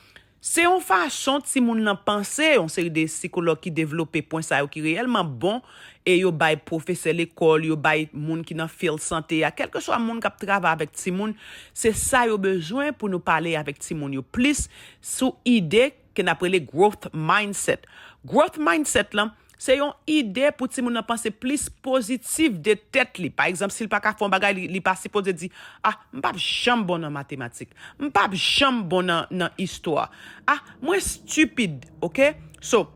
se yon fason timoun nan panse, yon seri de sikològ ki devlope pwen sa yo ki reyèlman bon, e yo bay pwofesè lekòl, yo bay moun ki nan field sante a, kèlkeswa moun k ap travay avèk timoun, se sa yo bezwen pou nou pale avèk timoun yo plis sou ide ke n ap rele growth mindset. Growth mindset lan, se yon ide pou timoun nan panse plis pozitif de tèt li. Pa egzanp, si l pa ka fè yon bagay, li, li pa sipoze di, "Ah, m p ap janm bon nan matematik. M p ap janm bon nan, nan istwa. Ah, mwen stupid," ok? So,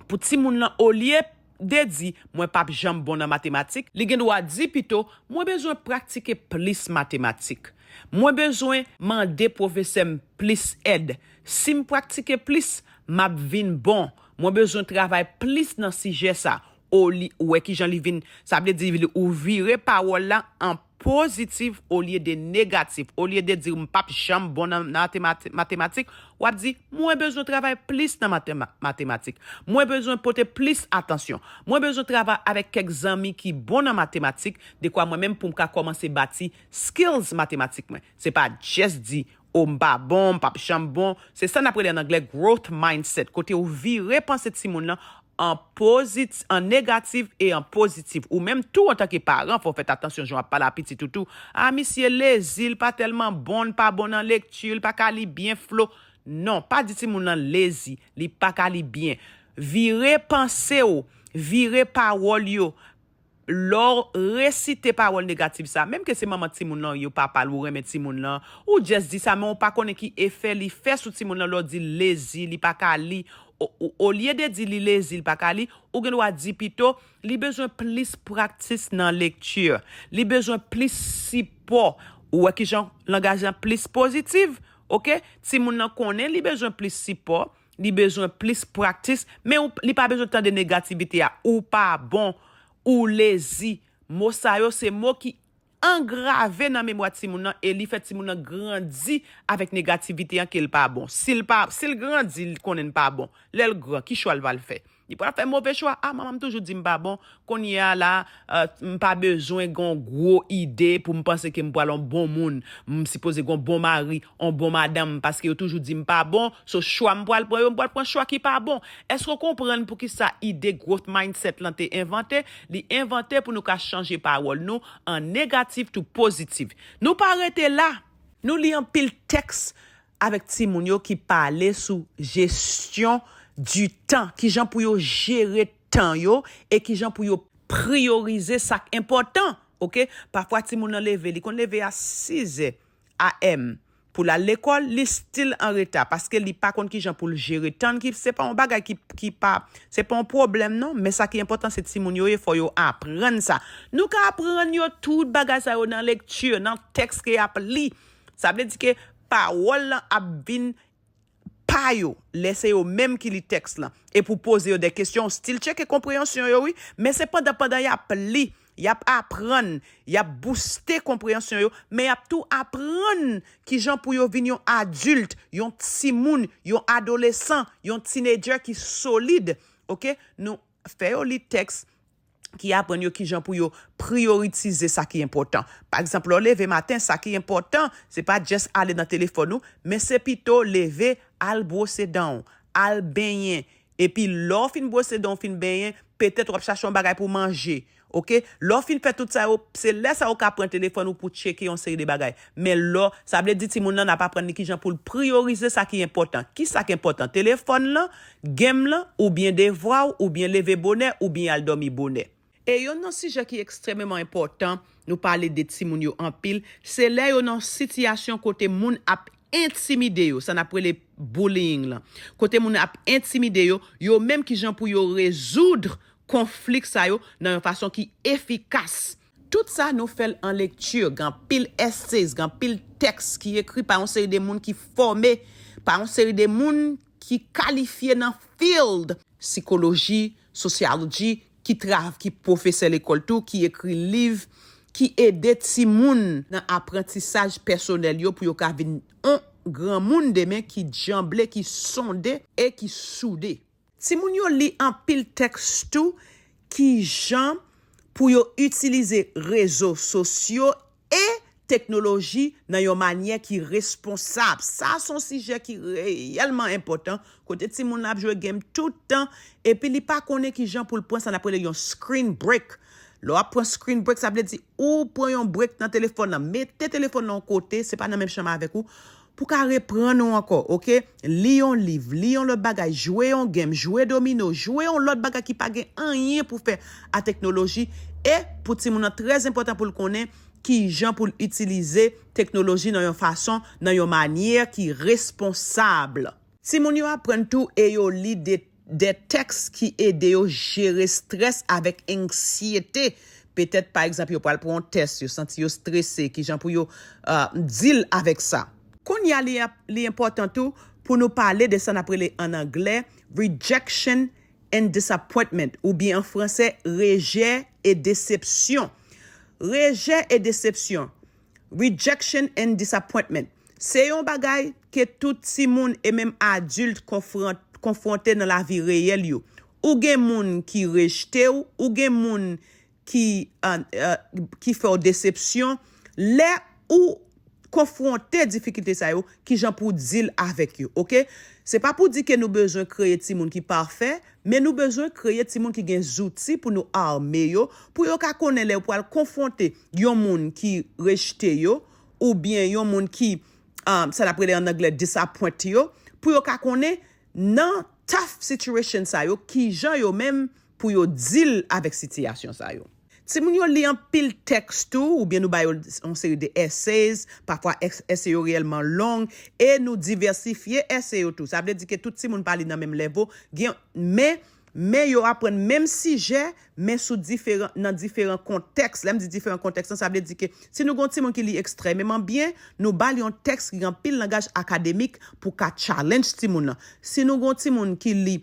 pou timoun lan, olye de di, "Mwen p ap janm bon nan matematik," li gen dwa di pito, "Mwen bezwen pratike plis matematik. Mwen bezwen mande pwofesè m plis èd. Si m pratike plis, m ap vin bon. Mwen bezwen travay plis nan sijè sa." Oli-, ou wè kijan li vin, sa vle di li, ou vire pawòl la an pozitif olye de negatif. Olye de di, "M p ap janm bon nan, nan matema-, matematik," w ap di, "Mwen bezwen travay plis nan matema-, matematik. Mwen bezwen pote plis atansyon. Mwen bezwen travay avèk kèk zanmi ki bon nan matematik, dekwa mwen menm pou m ka kòmanse bati skills matematik mwen." Se pa just di, O, m pa bon, m p ap janm bon. Se sa n ap rele an anglè growth mindset, kote ou vire panse timoun nan an pozit-, an negatif e an pozitif. Ou menm tou antanke paran, fò w fè atansyon jan w ap pale a pitit ou tou. A, misye lezi, l pa tèlman bon, l pa bon nan lekti, l pa ka li byen flo. Non, pa di timoun nan lezi, li pa ka li byen. Vire panse w, vire pawòl yo. Lè w resite pawòl negatif sa, menm ke se manman timoun lan, yo papa l, ou renmen timoun lan, ou just di sa, men ou pa konnen ki efè li fè sou timoun lan lè w di l lezi, li pa ka li. O-, o-, olye de di li lezi, li pa ka li, ou gen dwa di pito, li bezwen plis praktis nan lekti, li bezwen plis sipò. Ou wè kijan langaj lan plis pozitif, oke? Timoun nan konnen li bezwen plis sipò, li bezwen plis praktis, men ou, li pa bezwen tande negativite a. Ou pa bon, ou lezi. Mo sa yo se mo ki angrave nan memwa timoun nan e li fè timoun nan grandi avèk negativite an ke l pa bon. Si l pa, si l grandi, l konnen l pa bon. Lè l gran, ki chwa l pral fè? Li pral fè move chwa. A, manman m toujou di m pa bon. Kounye a la, euh, m pa bezwen gen yon gwo ide pou m panse ke m pral yon bon moun. M sipoze gen yon bon mari, yon bon madanm, paske yo toujou di m pa bon. So, chwa m pral pran yo, m pral pran chwa ki pa bon. Èske w konprann poukisa ide growth mindset lan te envante? Li envante pou nou ka chanje pawòl nou an negatif tou pozitif. Nou pa rete la. Nou li anpil tèks avèk timoun yo ki pale sou jesyon di tan, kijan pou yo jere tan yo e kijan pou yo priyorize sa k enpòtan, oke? Pafwa timoun nan leve, li konn leve a sizè A M pou l al lekòl, li still an reta paske li pa konn kijan pou l jere tan, ki se pa yon bagay ki, ki pa, se pa yon pwoblèm non, men sa ki enpòtan se timoun yo ye, fò yo aprann sa. Nou ka aprann yo tout bagay sa yo nan lekti, nan tèks ke y ap li. Sa vle di ke pawòl lan ap vin pa yo, lè se yo menm ki li tèks lan. E pou poze yo de kesyon, still tcheke konpreyansyon yo, wi. Men se pandan, pandan y ap li, y ap aprann, y ap bouste konpreyansyon yo, men y ap tou aprann kijan pou yo vin yon adilt, yon timoun, yon adolesan, yon teenager ki solid. Oke? Nou fè yo li tèks ki aprann yo kijan pou yo priyoritize sa ki enpòtan. Pa egzanp, lè w leve maten, sa ki enpòtan, se pa just ale nan telefòn ou, men se pito leve, al bwose dan w, al benyen. Epi lè w fin bwose dan w, fin benyen, petèt w ap chache yon bagay pou manje. Oke? Lè w fin fè tout sa yo, se lè sa ou ka pran telefòn ou pou tcheke yon seri de bagay. Men lè, sa vle di timoun nan, n ap aprann li kijan pou l priyorize sa ki enpòtan. Ki sa k enpòtan? Telefòn lan, game lan, oubyen devwa w, oubyen leve bonè, oubyen al dòmi bonè. E youn nan sijè ki ekstrèmeman enpòtan, nou pale de timoun yo anpil, se lè yo nan sitiyasyon kote moun ap entimide yo, sa n ap rele bullying lan. Kote moun ap entimide yo, yo menm kijan pou yo rezoud konflik sa yo nan yon fason ki efikas. Tout sa nou fè l an lekti, gen anpil essays, gen anpil tèks ki ekri pa yon seri de moun ki fòme, pa yon seri de moun ki kalifye nan field sikoloji, sosyoloji, ki trav-, ki pwofesè lekòl tou, ki ekri liv, ki ede timoun nan aprantisaj pèsonèl yo pou yo ka vin yon granmoun demen ki djanble, ki sonde e ki soude. Timoun yo li anpil tèks tou, kijan pou yo itilize rezo sosyo e teknoloji nan yon manyè ki responsab. Sa se yon sijè ki reyèlman enpòtan, kote timoun nan ap jwe game tout tan, epi li pa konnen kijan pou l pran sa n ap rele yon screen break. Lè w ap pran screen break, sa vle di ou pran yon break nan telefòn nan, mete telefòn nan yon kote, se pa nan menm chanm avèk ou, pou ka reprann ou ankò, oke? Li yon liv, li yon lòt bagay, jwe yon game, jwe domino, jwe yon lòt bagay ki pa gen anyen pou fè a teknoloji. E pou timoun nan, trè enpòtan pou l konnen kijan pou l itilize teknoloji nan yon fason, nan yon manyè ki responsab. Timoun yo aprann tou e yo li de, de tèks ki ede yo jere strès avèk anksyete. Petèt, pa egzanp, yo pral pran yon tès, yo santi yo strese, kijan pou yo, euh, deal avèk sa. Kounye a, li, li enpòtan tou pou nou pale de sa n ap rele an anglè rejection and disappointment, oubyen an fransè, rejè e desepsyon. Rejè e desepsyon, rejection and disappointment, se yon bagay ke tout timoun e menm adilt konfwon-, konfwonte nan lavi reyèl yo. Ou gen moun ki rejte w, ou gen moun ki, euh, euh, ki fè w desepsyon. Lè ou konfwonte difikilte sa yo, kijan pou w deal avèk yo, oke? Se pa pou di ke nou bezwen kreye timoun ki pafè, men nou bezwen kreye timoun ki gen zouti pou nou ame yo, pou yo ka konnen lè yo pral konfwonte yon moun ki rejte yo, oubyen yon moun ki, um, sa n ap rele an anglè disappoint yo, pou yo ka konnen nan tough situation sa yo, kijan yo menm pou yo deal avèk sitiyasyon sa yo. Timoun yo li anpil tèks tou, oubyen nou ba yo yon seri de essays, pafwa es-, essay yo reyèlman long, e nou divèsifye essay yo tou. Sa vle di ke tout timoun pa li nan menm level, gen, men, men yo aprann menm sijè, men sou diferan, nan diferan kontèks. Lè m di diferan kontèks lan, sa vle di ke si nou gen yon timoun ki li ekstrèmeman byen, nou ba li yon tèks ki gen anpil langaj akademik pou ka challenge timoun nan. Si nou gen yon timoun ki li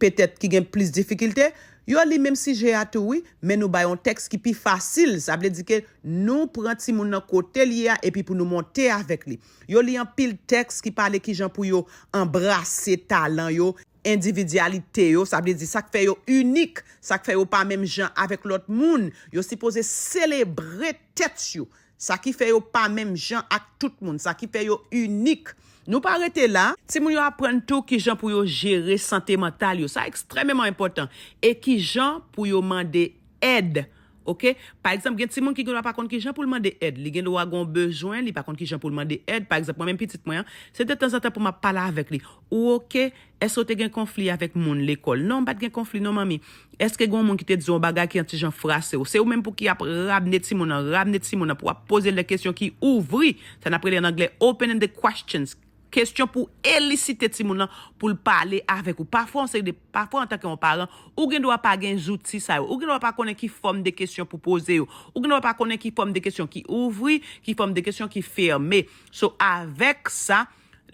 petèt ki gen plis difikilte, yo li menm sijè a tou wi, men nou ba yon tèks ki pi fasil. Sa vle di ke nou pran timoun nan kote l ye a epi pou nou monte avèk li. Yo li anpil tèks ki pale kijan pou yo anbrase talan yo, endividyalite yo, sa vle di sa k fè yo inik, sa k fè yo pa menm jan avèk lòt moun. Yo sipoze selebre tèt yo, sa ki fè yo pa menm jan ak tout moun, sa ki fè yo inik. Nou pa rete la, timoun yo aprann tou kijan pou yo jere sante mantal yo. Sa ekstrèmeman enpòtan. E kijan pou yo mande èd. Oke? Pa egzanp, gen timoun ki gen dwa pa konn kijan pou l mande èd. Li gen dwa gen yon bezwen, li pa konn kijan pou l mande èd. Pa egzanp, mwen menm pitit mwen an, se de tanzantan pou m ap pale avèk li. Ou oke? Èske w te gen konfli avèk moun lekòl? Non, m pa t gen konfli non, manmi. Èske gen yon moun ki te di w yon bagay ki yon ti jan frase w? Se ou menm pou ki ap ramne timoun nan, ramne timoun nan, pou w ap poze l de kesyon ki ouvri, sa n ap rele an anglè open-ended questions. Kesyon pou elisite timoun nan, pou l pale avèk ou. Pafwa, yon seri de, pafwa, antanke yon paran, ou gen dwa pa gen zouti sa yo. Ou gen dwa pa konnen ki fòm de kesyon pou poze yo. Ou gen dwa pa konnen ki fòm de kesyon ki ouvri, ki fòm de kesyon ki fèmen. So, avèk sa,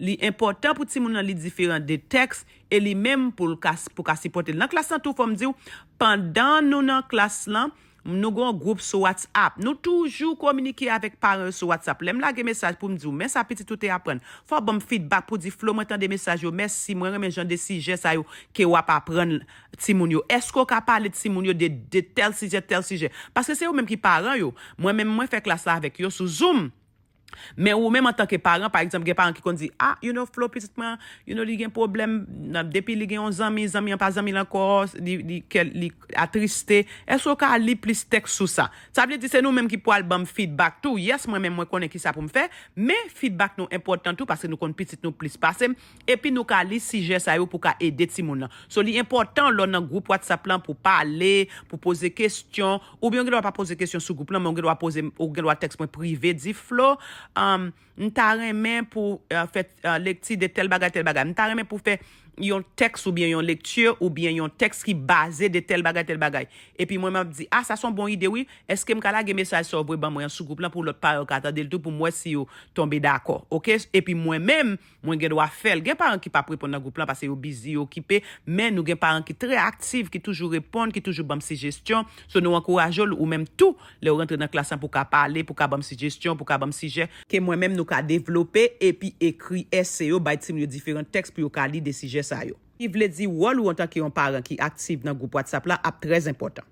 li enpòtan pou timoun nan li diferan de tèks e li menm pou l ka, pou ka sipòte l. Nan klas lan tou, fò m di w, pandan nou nan klas lan, nou gen yon gwoup sou WhatsApp. Nou toujou kominike avèk paran yo sou WhatsApp. Lè m lage mesaj pou m di w, men sa pitit ou te aprann, fò w ban m feedback pou di, Flo, mwen tande mesaj yo, mèsi, mwen renmen jan de sijè sa yo ke w ap aprann timoun yo. Èske w ka pale timoun yo de, de tèl sijè, tèl sijè? Paske se yo menm ki paran yo. Mwen menm, mwen fè klas la avèk yo sou Zoom. Men ou menm antanke paran, pa egzanp, gen paran ki konn di, ah, you know, Flo, pitit mwen, you know, li gen pwoblèm, nan, depi li gen yon zanmi, zanmi an pa zanmi l ankò, li, li, kè l, li atriste. Èske w ka li plis tèks sou sa? Sa vle di se nou menm ki pral ban m feedback tou. Yes, mwen menm, mwen konnen kisa pou m fè, men feedback nou enpòtan tou, paske nou konn pitit nou plis pase m. Epi nou ka li sijè sa yo pou ka ede timoun nan. So, li enpòtan lè w nan gwoup WhatsApp lan pou pale, pou poze kesyon, oubyen ou gen dwa pa poze kesyon sou gwoup lan, men ou gen dwa poze, ou gen dwa tèks mwen prive, di, Flo, um, m ta renmen pou, uh, fè, uh, lekti de tèl bagay, tèl bagay. M ta renmen pou fè yon tèks oubyen yon lekti oubyen yon tèks ki baze de tèl bagay, tèl bagay. Epi mwen, m ap di, ah, sa se yon bon ide, wi. Èske m ka lage mesaj sa w voye ban mwen an sou gwoup lan pou lòt paran yo ka tande l tou, pou m wè si yo tonbe dakò? Oke? Epi mwen menm, mwen gen dwa fè l. Gen paran ki p ap reponn nan gwoup lan paske yo bizi, yo okipe, men nou gen paran ki trè aktif, ki toujou reponn, ki toujou ban m sijesyon. So, nou ankouraje w, ou menm tou, lè w rantre nan klas lan, pou w ka pale, pou w ka ban m sijesyon, pou w ka ban m sijè, ke mwen menm nou ka devlope epi ekri èse yo, bay timoun yo diferan tèks pou yo ka li de sijè sa yo. Ki vle di wòl ou antanke yon paran ki aktif nan gwoup WhatsApp la ap trè enpòtan.